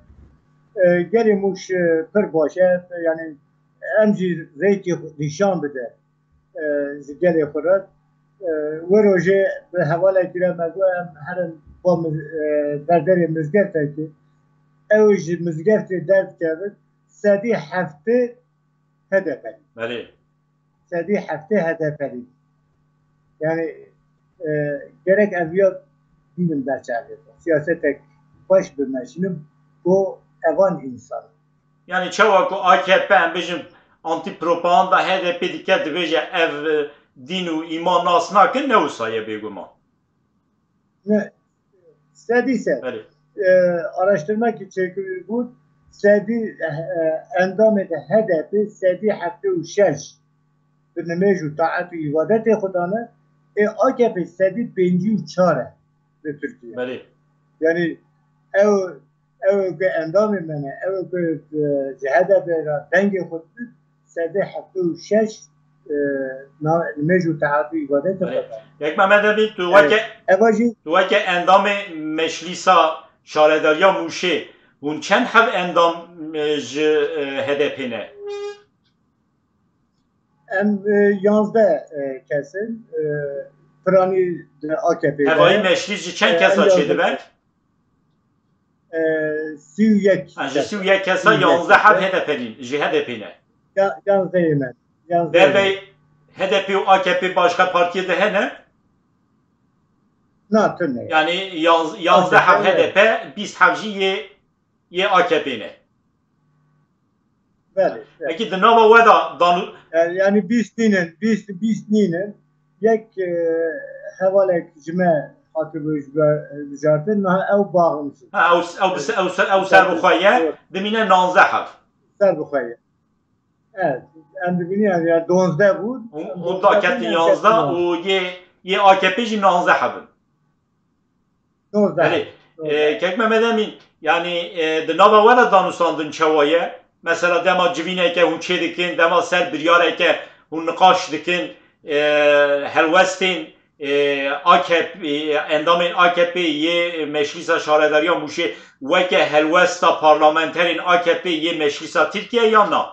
E, gelê Mûş, e, pir baş e, yani em jî rêkê nîşan bide, e, ji gelê xwe re. E, wê rojê bi hevalekî re me got em herin bo miz-, e, berderê mizgeftekê. Ew ji mizgeftê derdikevin, sedî heftê H D P. Belê. Sedî heftê H D P. Yani, e, gerek ev ya bînin berçavê xwe. Siyasetek xweş bimeşînin bo evan însan. Yani çawa ku A K P, em bêjin, antîpropaganda H D P dike, dibêje ev, e, dîn û îman nas nakin, ne wisa ye bêguman. Ne, sedî sed. Belê. E, araştırma ki çekilibû, sedî, e, endamê de H D P sedî heftê û şeş bi nimêj û taet û îbadetê xwe dane, ê A K P sedî pêncî û çar e li Tirkiye. Belê. Yani ew, ew ke endamê me ne, ew ke, e, ji H D P re dengê xwe didin, sedê heftê û şeş, e, na-, nimêj û taet û îbadetê Belê. Xwe dane. Kek Mehmet Emîn, tu Evet. weke, Eva jî tu weke endamê Meclîsa Şaredariya Mûşê, hûn çend heb endam, e, ji, e, H D P ne? Em, e, yanzdeh, e, kes in, e, piranî di A K P de. Tevayî meclîs ji çend E, kesa em çêdibe? yanzdeh kes. E, sî û yek Ha, ji kes. sî û yek kesa Sî û yek yanzdeh heb kes. H D P'lî, ji H D P ne. Ya, yanzdeh yê me. Yanzdeh yê me. Dervey H D P û A K P başka partiyê de hene? Na, tune. Yani yanz-, yanzdeh heb H D P, bîst heb jî yê, yê A K P ne. Belê, belê. Peki di nava we de danu- Yani, yani bîst nînin, bîst, bîst nînin. Yek, e, hevalek ji me hatibû ji be-, bijartin, niha ew bağımsız. Ha, ew, ew bi se-, ew se-, ew ser bi xwe ye, Evet. dimîne nanzdeh heb. Ser bi xwe ye. Evet, em dibînin yani, yani donzdeh bûn. Hûn, hûn Donzdeh daketin bûn, yanzdeh yanzdeh û yê, yê A K P jî nanzdeh hebin. Nozde. Belê. Nozde. E, Kek Mehmet Emîn, yani, e, di nava we de danûstandin çawa ye? Mesela dema civîneke hûn çê dikin, dema ser biryareke hûn niqaş dikin, e, helwestên, e, A K P, e, endamên A K P yê Meclîsa Şaredariya Mûşê weke helwesta parlamenterên A K P yê Meclîsa Tirkiye yan na?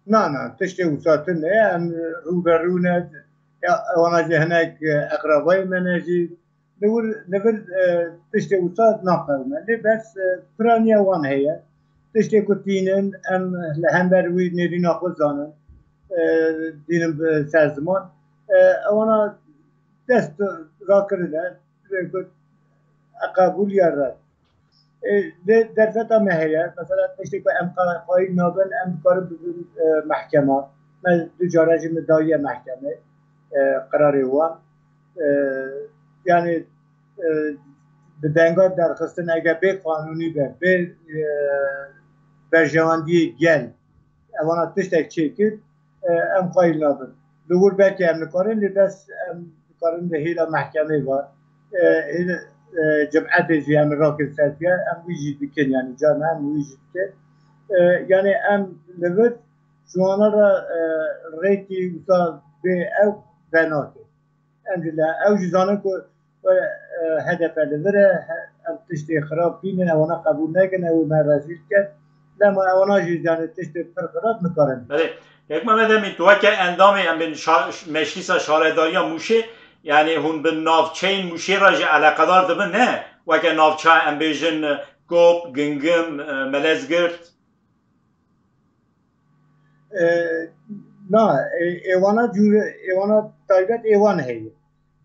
Na, na, tiştê wisa tune ye, em rû be rû ne, ya, ewana jî hinek, e, eqrebayê me ne jî. Li wir, li vir, e, tiştê wisa naqewime. Lê bes, e, piraniya wan heye. Tiştê ku tînin, em li hember wî nêrîna xwe zanin, e, dînin bi ser ziman. E, ewana dest rakirine, divê ku qebûl ya red. E, de-, derfeta me heye. Mesela tiştê ku em qa-, qayîl nabin, em dikarin bibin, e, mehkema. Me du cara jî min daye mehkemê, e, qirarê wan. E, yani, e, bi denga derxistin, eger bê qanûnî be, bê, e, berjewendiyê gel, evana tiştek çêkir, e, em qayîl nabin. Li wir belkî em nikarin, lê bes em dikarin di hêla mehkemê ve, e, hêla, e, cem'etê jî em rakin ser piya, em wî jî dikin, yani carna em wî jî dikin. E, yani em li vir ji wana re, e, rêkî wisa bê ew venake. Em jî li, ew jî zanin ku, e, H D P li vir e, he-, em tiştê xirab bînin, ewana qebûl nekin, ew ê me rezîl ket. Lema ewana jî, yani, tiştê pir xirab nikarin. Belê. Kek Mehmet Emîn, tu weke endamê em bên şa-, Meclîsa Şaredariya Mûşê, yani hûn bi navçeyên Mûşê re jî eleqedar dibin, ne? Weke navçe em bêjin Gop, Gingim, e, Melezgirt. E, na, e, êwana cûre, êwana taybet êwan heye.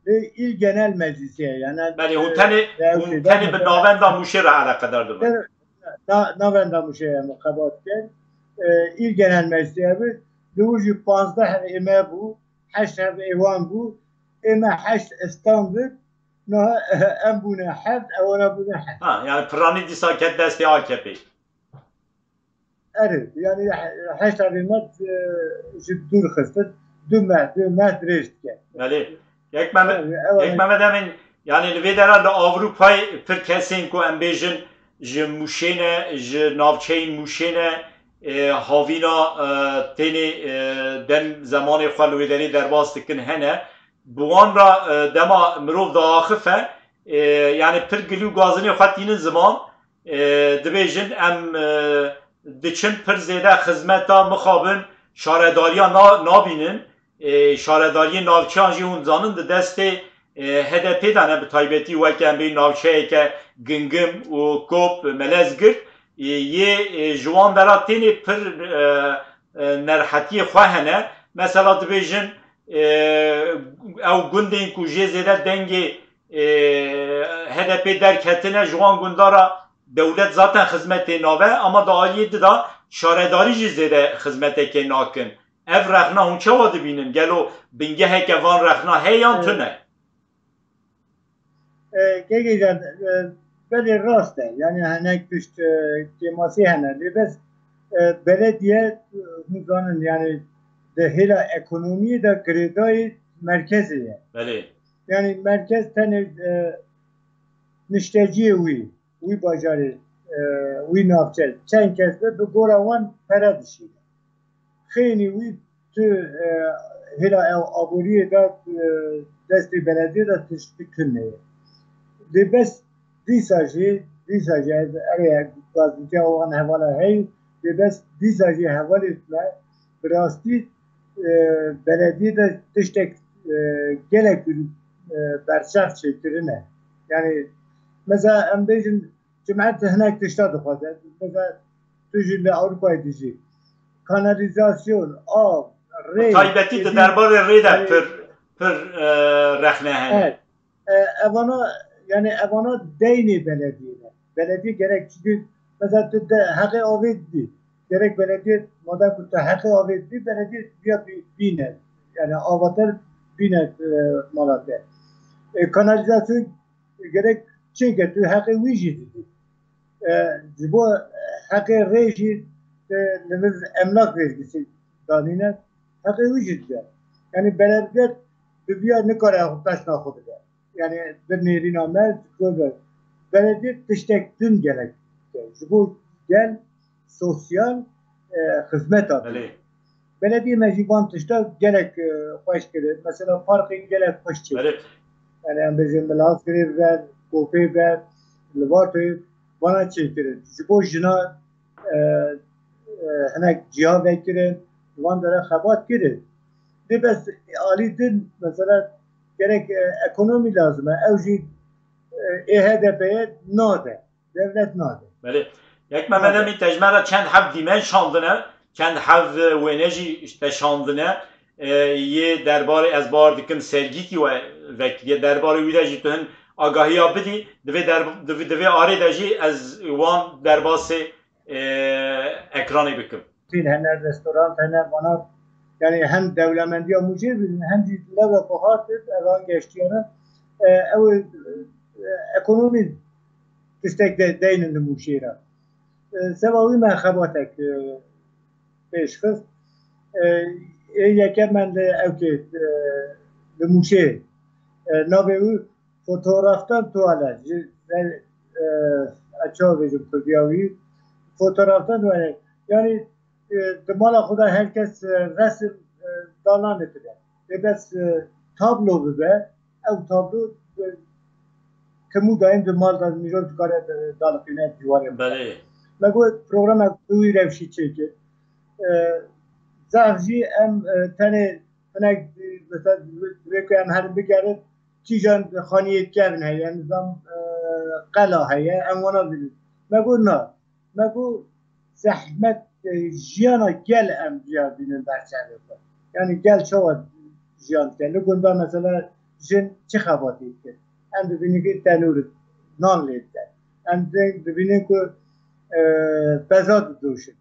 Lê îl genel meclisê ye, yani, Belê, hûn e, tenê, hûn tenê bi navenda Mûşê re eleqedar dibin. Na-, navenda Mûşê ye, me qebat kir. E, îl genel meclisê ye bi, li wir jî panzdeh ê me bû, heşt hev ê wan bû, ê me heşt standard, niha em bûne heft, ewana bûne heft. Ha, yani piranî dîsa ket destê A K P. Erê, yani he-, heşt evê me, e, ji dûr xistin, du meh, du meh dirêj dike. Belê. Kek Mehmet, Yani, ew Kek Mehmet Emîn, yani li vê dera li Ewropayê pir kesên ku em bêjin ji Mûşê ne, ji navçeyên Mûşê ne, e, havîna, e, tenê, e, dem zemanê xwe li wê derê derbas dikin hene. Bi wan re, e, dema mirov diaxife, e, yani pir gilî û gazinê xwe tînin ziman, E, dibêjin em, e, diçin pir zêde xizmeta mixabin şaredariya na-, nabînin. E, şaredariyê navçeyan jî hûn zanin di destê, e, H D P de ne, bi taybetî weke em bê navçeyeke Gingim û Kop, Melezgird, e, yê, e, ji wan dera tênê pir, e, e, nerhetiyê xwe hene. Mesela dibêjin, e, ew gundên ku jê zêde dengê, e, H D P derketine, ji wan gunda re dewlet zaten xizmetê nabe, ama di aliyê di de şaredarî jî zêde xizmetekê nakin. Ev rexna hûn çawa dibînin? Gelo bingeheke van rexna heye yan tune? E, Gegê can, e, belê rast e. Yani hinek tişt, e, kêmasî hene. Lê bes, e, belediye, e, hûn zanin, yani di hêla ekonomiyê de girêdayî merkezê ye. Belê. Yani merkez tenê, e, nişteciyê wî, wî bajarê, e, wî navçe. Çend kes be bi gora wan pere dişîne. Xeynî wî tu, e, hêla ew aboriyê de, e, destê belediyê de tiştî tune ye. Lê bes dîsa jî, dîsa jî ez erê gazetîya wan hevala hey, lê bes dîsa jî hevalê me bi rastî, e, belediyê de tiştek, e, gelek, e, berçav çêkirine. Yani mesela em bêjin cemaet hinek tişta dixwaze. Mesela tu jî li Ewropayê dijî. Kanalîzasyon, av, rê. Taybetî di derbarê rê de pir, pir, e, rexne hene. Evet. E, evana, yani evana deynê belediyê ne. Belediye gerek, çünkü mesela tu de heqê avê didî. Gerek belediye, madem ku tu heqê avê didî, belediye ya bî-, bîne. Yani avater bîne, e, mala te. E, kanalîzasyon gerek çêke tu heqê wî jî didî. E, ji bo heqê rê jî, e, li vir emlak vergisi danîne, heqê wî jî dide. Yani belediye bi viya nikare xwe pesna xwe bide. Yani bi nêrîna me, ji bo be-, belediye tiştek din gerek dike. Ji bo gel sosyal, e, xizmeta bide. Belê. Belediye me jî van tişta gelek, e, xweş kirin. Mesela parkên gelek xweş çêkirin. Belê. Yani em bêjin Milazgirê be, Kopê be, Livartoyê vana çêkirin. Ji bo jina, e, e, hinek ciya vekirin, van dere xebat kirin. Lê bes alî din mesela gerek, e, ekonomî lazim e. Ew jî, e, ê H D P'ye nade. Devlet nade. Belê. Yek Mehmet Emîn, te ji me re çend heb dîmen şandine, çend heb wêne jî te şandine, e, yê derbarê ez bar dikim sergîkî we vekiriye, derbarê wî de jî tu hin agahiya bidî, divê der-, divê, divê arê de jî ez wan derbasê, e, ekranê bikim. Hene, restorant hene, vana, yani hem dewlemendiya Mûşê bibînin, hem jî lewra ku hatin, evan geştiyana, e, ew, e, ekonomî tiştek de deynin li Mûşê re. E, seba wî me xebatek, e, pêş xist. E, ê yekem me li ewkê, e, li Mûşê, e, navê wî Fotograftan tuvalet, ji, e, e, çawa bêjim kurdiya wî, fotograftan tuvalet. Yani, e, di mala xwe de her kes, e, resim, e, dalanê bide. Ê bes, e, tablo bibe, ew tablo, e, hemû dayîn di mal de mirov dikare, e, daliqîne dîwarê xwe. Belê. Me got programek bi wî rewşî çêkir. E, zaf jî em, e, tenê hinek, e, mesela, divê ku em herin bigerin, kîjan xaniyê kevn heye, nizam, e, qela heye, em wana bînin. Me got na. Me got zehmet, e, jiyana gel em biya bînin berçavê xwe. Yani gel çawa jiyan dike? Li gunda mesela jin çi xebatê dikin? Em dibînin ku tenûr nan lê dike. Em di-, dibînin ku, e, peza didoşin.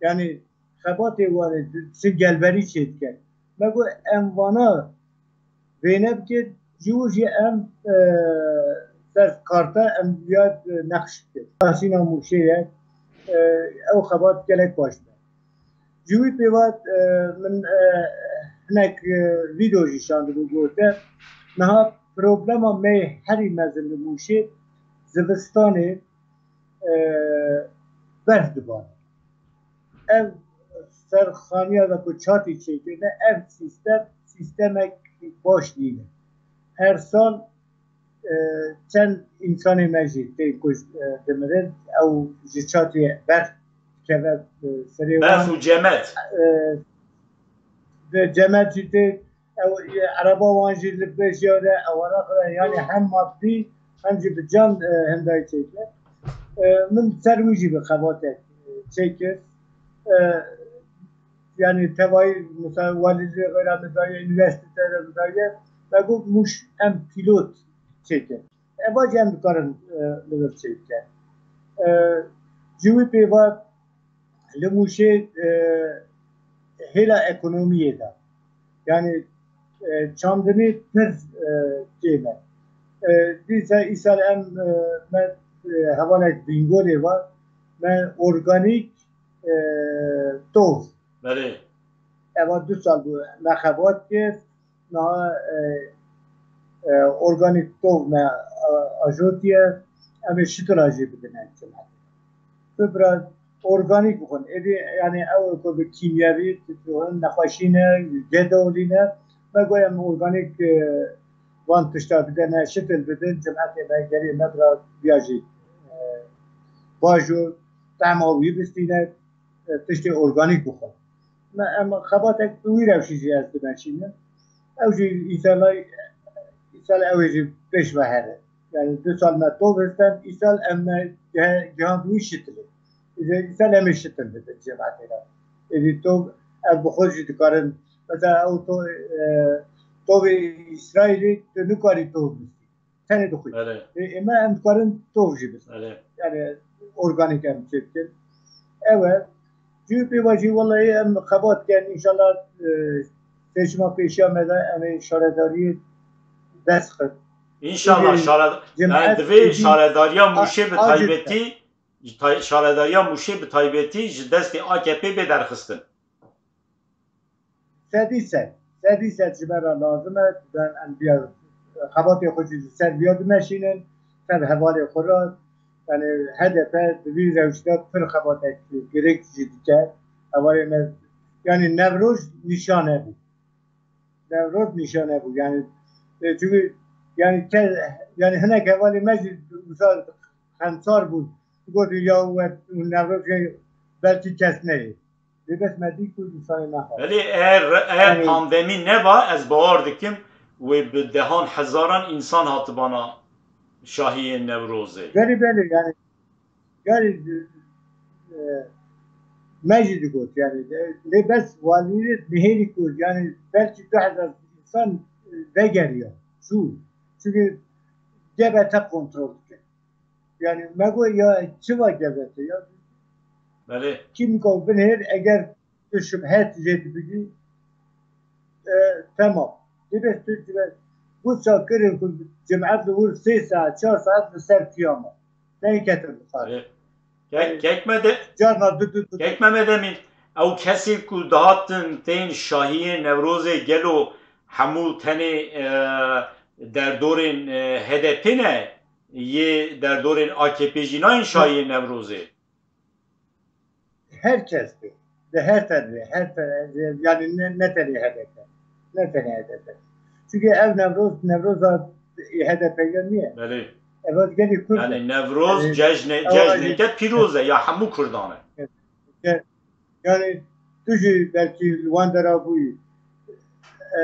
Yani xebatê wan ê di-, çi gelberî çê dike. Me got em vana vêne bike, ji wir jî em, e, ser karta em ya, e, neqş bikin. Asîna Mûşê ye, e, ew xebat gelek baş be. Ji wî pêvat, e, min, e, hinek, e, vîdeo jî şandibû gote. Niha problema me herî mezin li Mûşê zivistanê, e, berf dibare. Ev serxaniya de ku çatî çêkirine, ev sîstem, sîstemek baş nîne. Her sal e, çend însanê me jî tên ku, e, dimirin, ew ji çatê berf dikeve, e, serê Berf wan. û cemed. E, Ve cemed jî tê, ew, e, ereba wan jî li pêş ya de, ewana xwe, yanî hem madî hem jî bi can, e, hindayî çêkir. E, min ser wî jî bi xebatek, e, çêkir. E, yanî tevayî, mesela, walîzê xwe re min daye, unîversîte re min daye. Me got, Mûş em pîlot çêkir. Eva jî em dikarin, e, li vir çêbikin. E, ji wî pê ve li Mûşê, e, hêla ekonomiyê de, yanî, e, çandinê pir, e, kêm e. E, dîsa îsal em, e, me, e, hevalek Bîngolê ve me organîk, e, tov. Belê. Eva du sal bû me xebat kir. Niha, e, e, organîk tov me, e, ajotiye. Em ê şitila jî bidine cimetê. Tu bira organîk bixwin. Êdî, yanî, ew ku bi kîmyevî, tu, tu, nexweşî ne, gedolî ne. Me got em organîk, e, van tişta bidene, şitil bidin, cimetê me, gelê me bira viya jî, e, bajo, tehma wî bistîne, e, tiştê organîk bixwin. Me, em xebatek bi wî rewşî jî ez dimeşînim. Ew jî îsala, îsal ew ê jî pêş ve here. Yani du sal me tov hestan, îsal em me gihe-, gihand wî şitilê. Îsal em ê şitil bidin cemaetê re. Êdî tov, ev bi xwe jî dikarin. Mesela ew to-, e, tovê Îsraîlê tu nikarî tov bistî. Tenê dixwî. Belê. Ê, ê me em dikarin tov jî bisin. Belê. Yani organîk em çêbikin. Ew e. Cû pê ve jî wellahî em xebat dikin. Înşallah, e, seçima pêşiya me de em ê şaredariyê dest xin. Înşallah Çünkü şare-, cemaet yani divê êdî şaredariya a-, Mûşê bi acil taybetî, tay-, şaredariya Mûşê bi taybetî ji destê A K P bê derxistin. Sedî sed, sedî sed ji me re lazim e, ben em biya xebatê xwe jî li ser biya dimeşînin, tev hevalê xwe re, yani H D P di vî rewşî de pir xebatek girêk jî dike. Hevalê me, yani Newroz nîşane bû. Newroz nîşane bû, yani, e, çünkü, yani, ke-, yani hinek hevalê me jî wisa xemsar bûn. Gotin ya we Newroz jî belkî kes neyê. Lê bes me dî ku însanê me hat. Belê, eğer, eğer Yani pandemî neba, ez bawer dikim wê bi dehan hezaran însan hatibana şahiyên Newrozê. Belê, belê, yani, yani, e, me jî digot, yani, e, lê bes walî nihêrî ku, yani, belkî du hezar însan, e, vegeriya, çû. Çünkü G B T kontrol dike. Yani, me got ya çi va G B T ya? Belê. Kîmîka binêr, eger tu şibhet jê dibigî, e, temam. Dibê tu dibe, bu çakirin ku cemaet li wir sê saet, çar saet li ser piyama. Neyketin li xar. Belê. Kek, kek me de, Carna du, du, du. kek Mehmet Emîn, ew kesê ku dihatin tên şahiyê Newrozê gelo hemû tenê, e, derdorên, e, H D P ne, yê derdorên A K P jî nayên şahiyê Newrozê. Her kes bi. Di her tenê, her tenê, yani ne, ne tenê H D P. Ne tenê H D P. Çünkü ev Newroz, Newroza H D P ya niye? Belê. Ev gelî Kurd. Yani Newroz Yani, cejne, ew cejneke pîroz e ya hemû Kurdan e. Yani tu jî belkî li wan dera bûyî. E,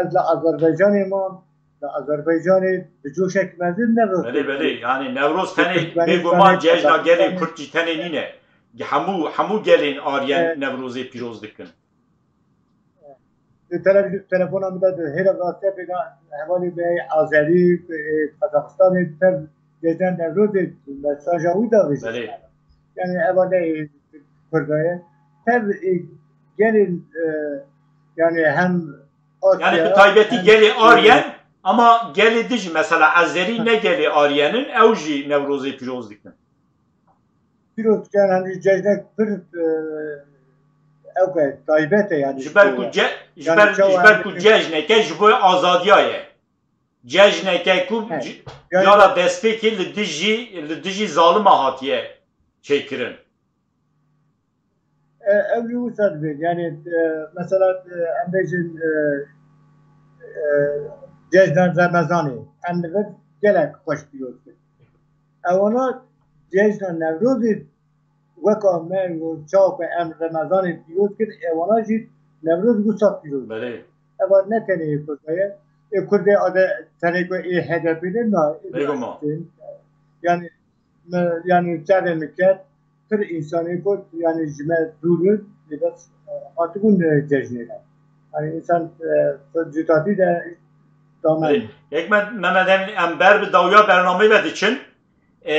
ez li Azerbaycanê mam, li Azerbaycanê bi coşek mezin Newroz. Belê, belê. Yani Newroz tenê Türkmenistan, bêguman cejna gelê Kazakistanê. Kurd jî tenê nîne. Hemû, hemû gelên Aryen Evet. Newrozê pîroz dikin. Di tele-, telefona min de di hêla WhatsAppê de hevalê me Azerî, e, Kazakistanê tev cejna Newrozê mesaja wî davêjî. Belê. Yani eva ne, e, Kurda ye. Tev, e, gelên, e, yani hem Asya, Yani bi taybetî hem, gelê e, Aryen ama gelê dijî, mesela Azerî ne gelê Aryen in, ew jî Newrozê pîroz dikin. Pîroz dikin, hani cejnek pir, e, ew ke taybet e yani. Ji ber ku ce-, ji Yani ber, çawa ji ber ku yani cejneke ji bo azadiya ye. Cejneke ku He. ci-, Yani cara destpêkê li dijî, li dijî zalima hatiye çêkirin. E, ew jî wisa dibê. Yani, e, mesela, e, em bêjin, e, e, cejna Remezanê. Em li vir gelek xweş pîroz kir. Ewana cejna Newrozê weka me û çawa ku em Remezanê pîroz kir, ewana jî Newroz wisa pîroz. Belê. Eva ne tenê yê Kurda ye. Ê Kurdê ade tenê ku ê H D P de na, ê Bêguma. Yani, me, yani çavê min ket, pir insanê ku yani ji me dûr in, lê bes, e, hatibûn, e, cejnê de. Yani insan, e, cutatî de damen. Belê. Yek me, Mehmet Emin, em ber bi dawiya bernameyê ve diçin. E,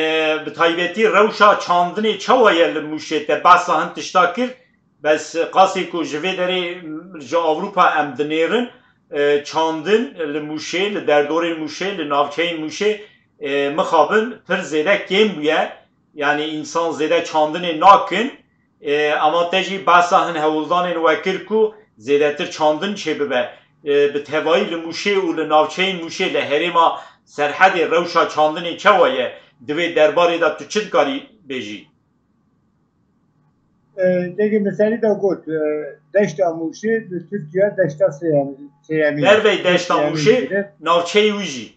bi taybetî rewşa çandinê çawa ye li Mûşê, te behsa hin tişta kir. Bes qasî ku ji vê derê ji Ewropa em dinêrin, e, çandin li Mûşê, li derdorên Mûşê, li navçeyên Mûşê, e, mixabin pir zêde kêm bûye. Yani însan zêde çandinê nakin. E, ama te jî behsa hin hewldanên we kir ku zêdetir çandin çêbibe. E, bi tevayî li Mûşê û li navçeyên Mûşê, li herêma Serhedê rewşa çandinê çawa ye? Di vê derbarê de tu çi dikarî bêjî? E, Degê min serî de got, e, deşta Mûşê li Tirkiye deşta sêyem-, sêyemîn e. Dervey deşta Mûşê, navçeyê wî jî.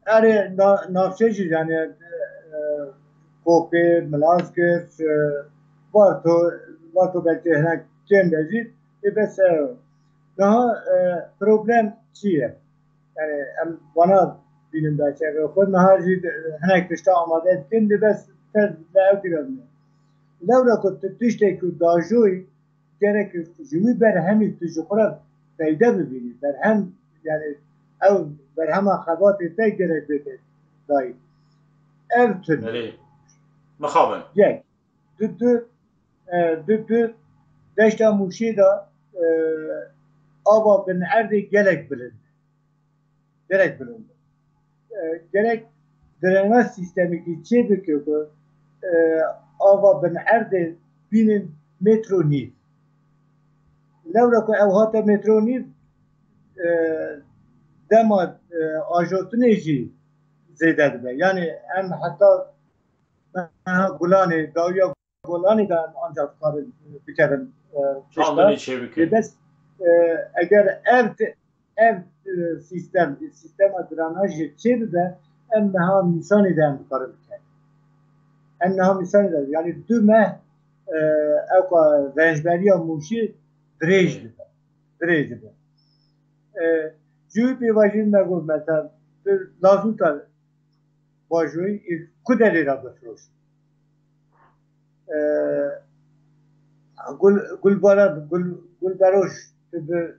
Erê, na-, navçe jî, yani, e, Kopê, Milazgirt, e, Varto, Varto belkî hinek kêm be jî, ê bes, e, niha, e, problem çi ye? Yani, em vana bînin belkî, ev xwe niha jî, e, hinek tişta amade dikin, lê bes te li ew giran e. Lewra ku tu tiştek ku dajoyî, gerek ji wî berhemî tu ji xwe re feyde bibînî. Berhem, yani ew berhema xebatê te gerek bête dayî. Ev tune. Belê. Mixabin. Yek. Dudu, e, dudu, deşta Mûşê de, e, ava bin erdê gelek bilind. Gerek bilind. E, gerek drenaj sîstemekî çê bike ku, e, ava bin erdê bînin metro nîv. Lewra ku ew hate metro nîv, e, dema, e, ajotinê jî zêde dibe. Yani em heta meha Gulanê, dawiya Golanê de em ancak dikarin, e, bikevin, e, pişta. Çandinê çêbikin. Lê bes, e, eger ev te-, ev, e, sîstem, sîstema drenajê çê bibe, em niha Nîsanê de em dikarin bikerin. Em niha Nîsanê de, yani du meh, e, ewka rênjberiya Mûşê dirêj dibe. Dirêj dibe. E, ji wî pêvajoyî me got, mesela, tu lazûta bajoyî, ê ku derê re bifiroşin. E, gul, gulbara, gul, gulberoş, tu bi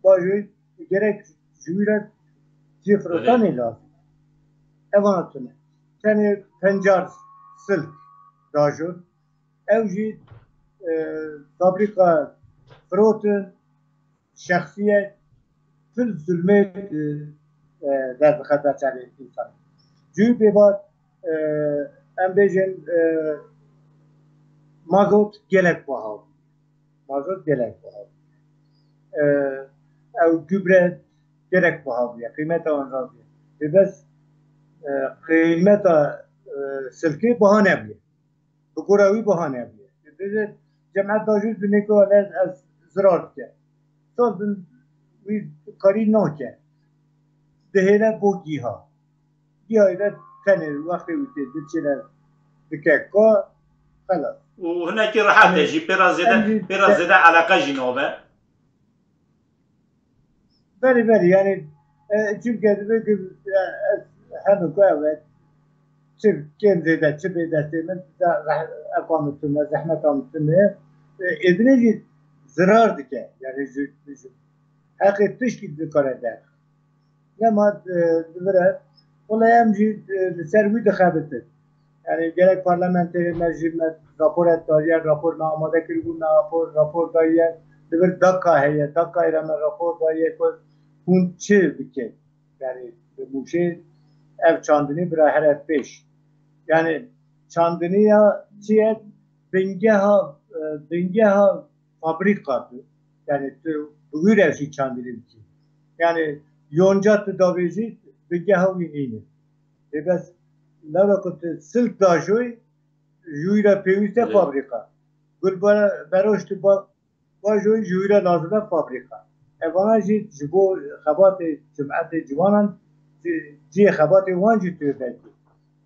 bajoyî gerek ji wî re cihê firotanê lazim e. Evana tune. Tenê pencar silk dajon. Ew jî, e, fabrîka firotin, şexsiyek pir zulmê, e, e, derdixe ber çavê însan. Ji wî pêva, e, em bêjin, e, mazot gelek buha bûye. Mazot gelek buha bûye. E, ew gübre gelek buha bûye. Qîmeta wan razî. Lê bes, e, qîmeta, e, silkê buha nebûye. Bi gora wî buha nebûye. Dibêje, cemaet dajû dinê ku ez, ez zirar dike. Saz din wî karî nake. Dihêle bo gîha. Gîhayê de tenê wextê wî tê diçêle dike ka, xelas. Û hinekî rehet e jî, pê re zêde, em jî pê re zêde eleqe jî nabe. Belê, belê, yani, e, çimke dibe ku, e, ez hemû ku ew e, çi kêm zêde, çi bê destê min, ze-, reh-, efa min tune, zehmeta min tune, e, êdinê jî zirar dike, yani ji, ji heqê tişkî dikare derxe. Nema, e, divire, wele em jî, e, li ser wî dixebitin. Yani gerek parlamenterê me jî me raporek dariye, rapor me amade kiribû, me rapor, rapor dayiye. Li vir daka heye, dakayê re me rapor dayiye ku hûn çi bikin? Yani bi Mûşê ev çandinî bira here pêş. Yani çandiniya çi ye? Bingeha, e, bingeha fabrîka tu. Yani tu bi wî rewşî çandinî dikî. Yani yonca tu davêjî bingeha wî nîne. Lê bes lewra ku tu silk dajoyî, ji wî re pêwîst e fabrîka. Gulbere-, beroş tu ba-, bajoyî, ji wî re lazim e fabrîka. Evana jî ji bo xebatê cemaetê ciwanan cihê xebatê wan jî tu yê vekî.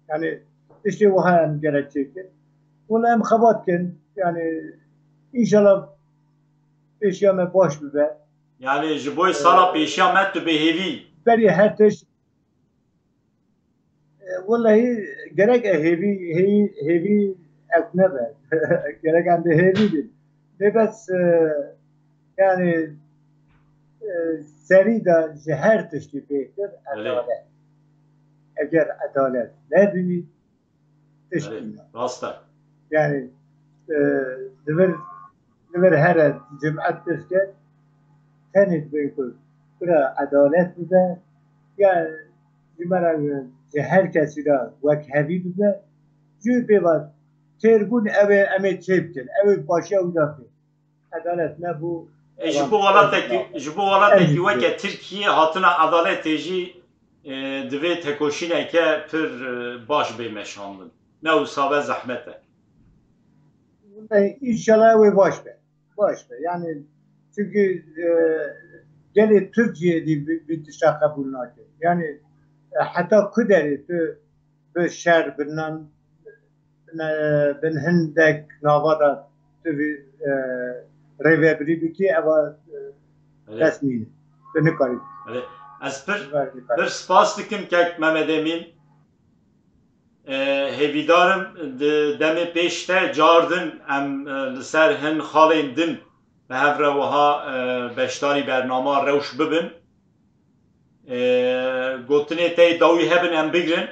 Yani tiştê wiha em gerek çêkin. Wela em xebat kin. Yani înşallah pêşiya me baş bibe. Yani ji bo sala pêşiya me tu bêhêvî. Berî her tişt, e, welahi gerek e hêvî, hêvî, hêvî ew nebe. Gerek em bi hêvî bin. Lê bes, e, yani, e, serî de ji her tiştî bêhtir edalet. Eger edalet nebî, tişt nîne. Rast e. Yani, e, li vir, li vir here cim'et pirs ke, tenê dibê ku bira edalet bibe, ya ji me re ji her kesî re wekhevî bibe, ji wî pêva têrbûn ew ê em ê çê bikin, ew ê başiya wî de bikin. Edalet nebû. E, ji bo welatekî, ji bo welatekî weke Tirkiye hatina edaletê jî, e, divê tekoşîneke pir, e, baş bê meşandin. Ne wisa be zehmet e. Wele înşallah wê baş be. Baş be. Yani çünkü, e, gelê Tirkiye dî bi, bi tişta qebûl nake. Yani, e, heta ku derê tu bi şer, bi nan, ne, bin hindek nava de tu vî, e, rêvebirî bikî, eva, e, Belê. Dest nîne. Tu nikarî. Belê. Ez pir, pir spas dikim kek Mehmet Emîn. E, hêvîdar im di demê pêş de car din em, e, li ser hin xalên din bi hev re wiha, e, beşdarî bernama rewş bibin. E, gotinê te yê dawî hebin em bigrin.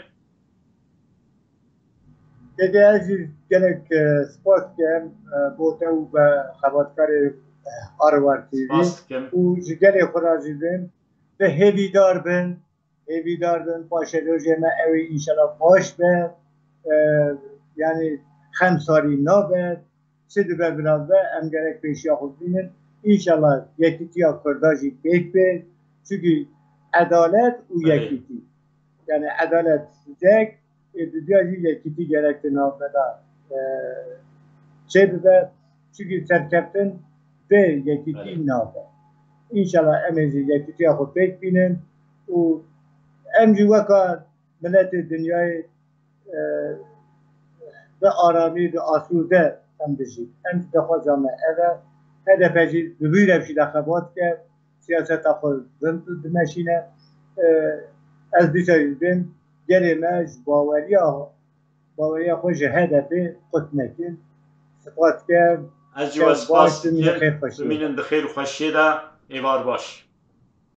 Dede ez jî gelek, e, spas dikim, e, bo te û be xebatkarê, e, Arwar T V. Spas dikim. Û ji gelê xwe re jî bin, bi hêvîdar bin, hêvîdar bin, paşerojê me ew ê înşallah baş be, e, yani xemsarî nabe, çi dibe bila be, em gerek pêşiya xwe bînin. Înşallah yekîtiya Kurda jî pêk bê. Çunkî edalet û Belê. Yekîtî. Yani edalet zek, ê didiya jî yekîtî gerek di nav me de, e, çê bibe. Çunkî serkeftin bê yekîtî Belê. Nabe. Înşallah em ê jî yekîtiya xwe pêk bînin û em jî weka miletê dinyayê, e, bi aramî, bi asûde em bijîn. Em jî daxwaza me ev e. H D P jî bi vî rewşî de xebat dike, siyaseta xwe din dimeşîne. E, ez dîsa jî dibêm gelê me ji baweriya, baweriya xwe ji H D P qut nekin. Spas dikim. Ez jî we spas dikim. Bimînin di xêr û xweşiyê de. Êvar baş.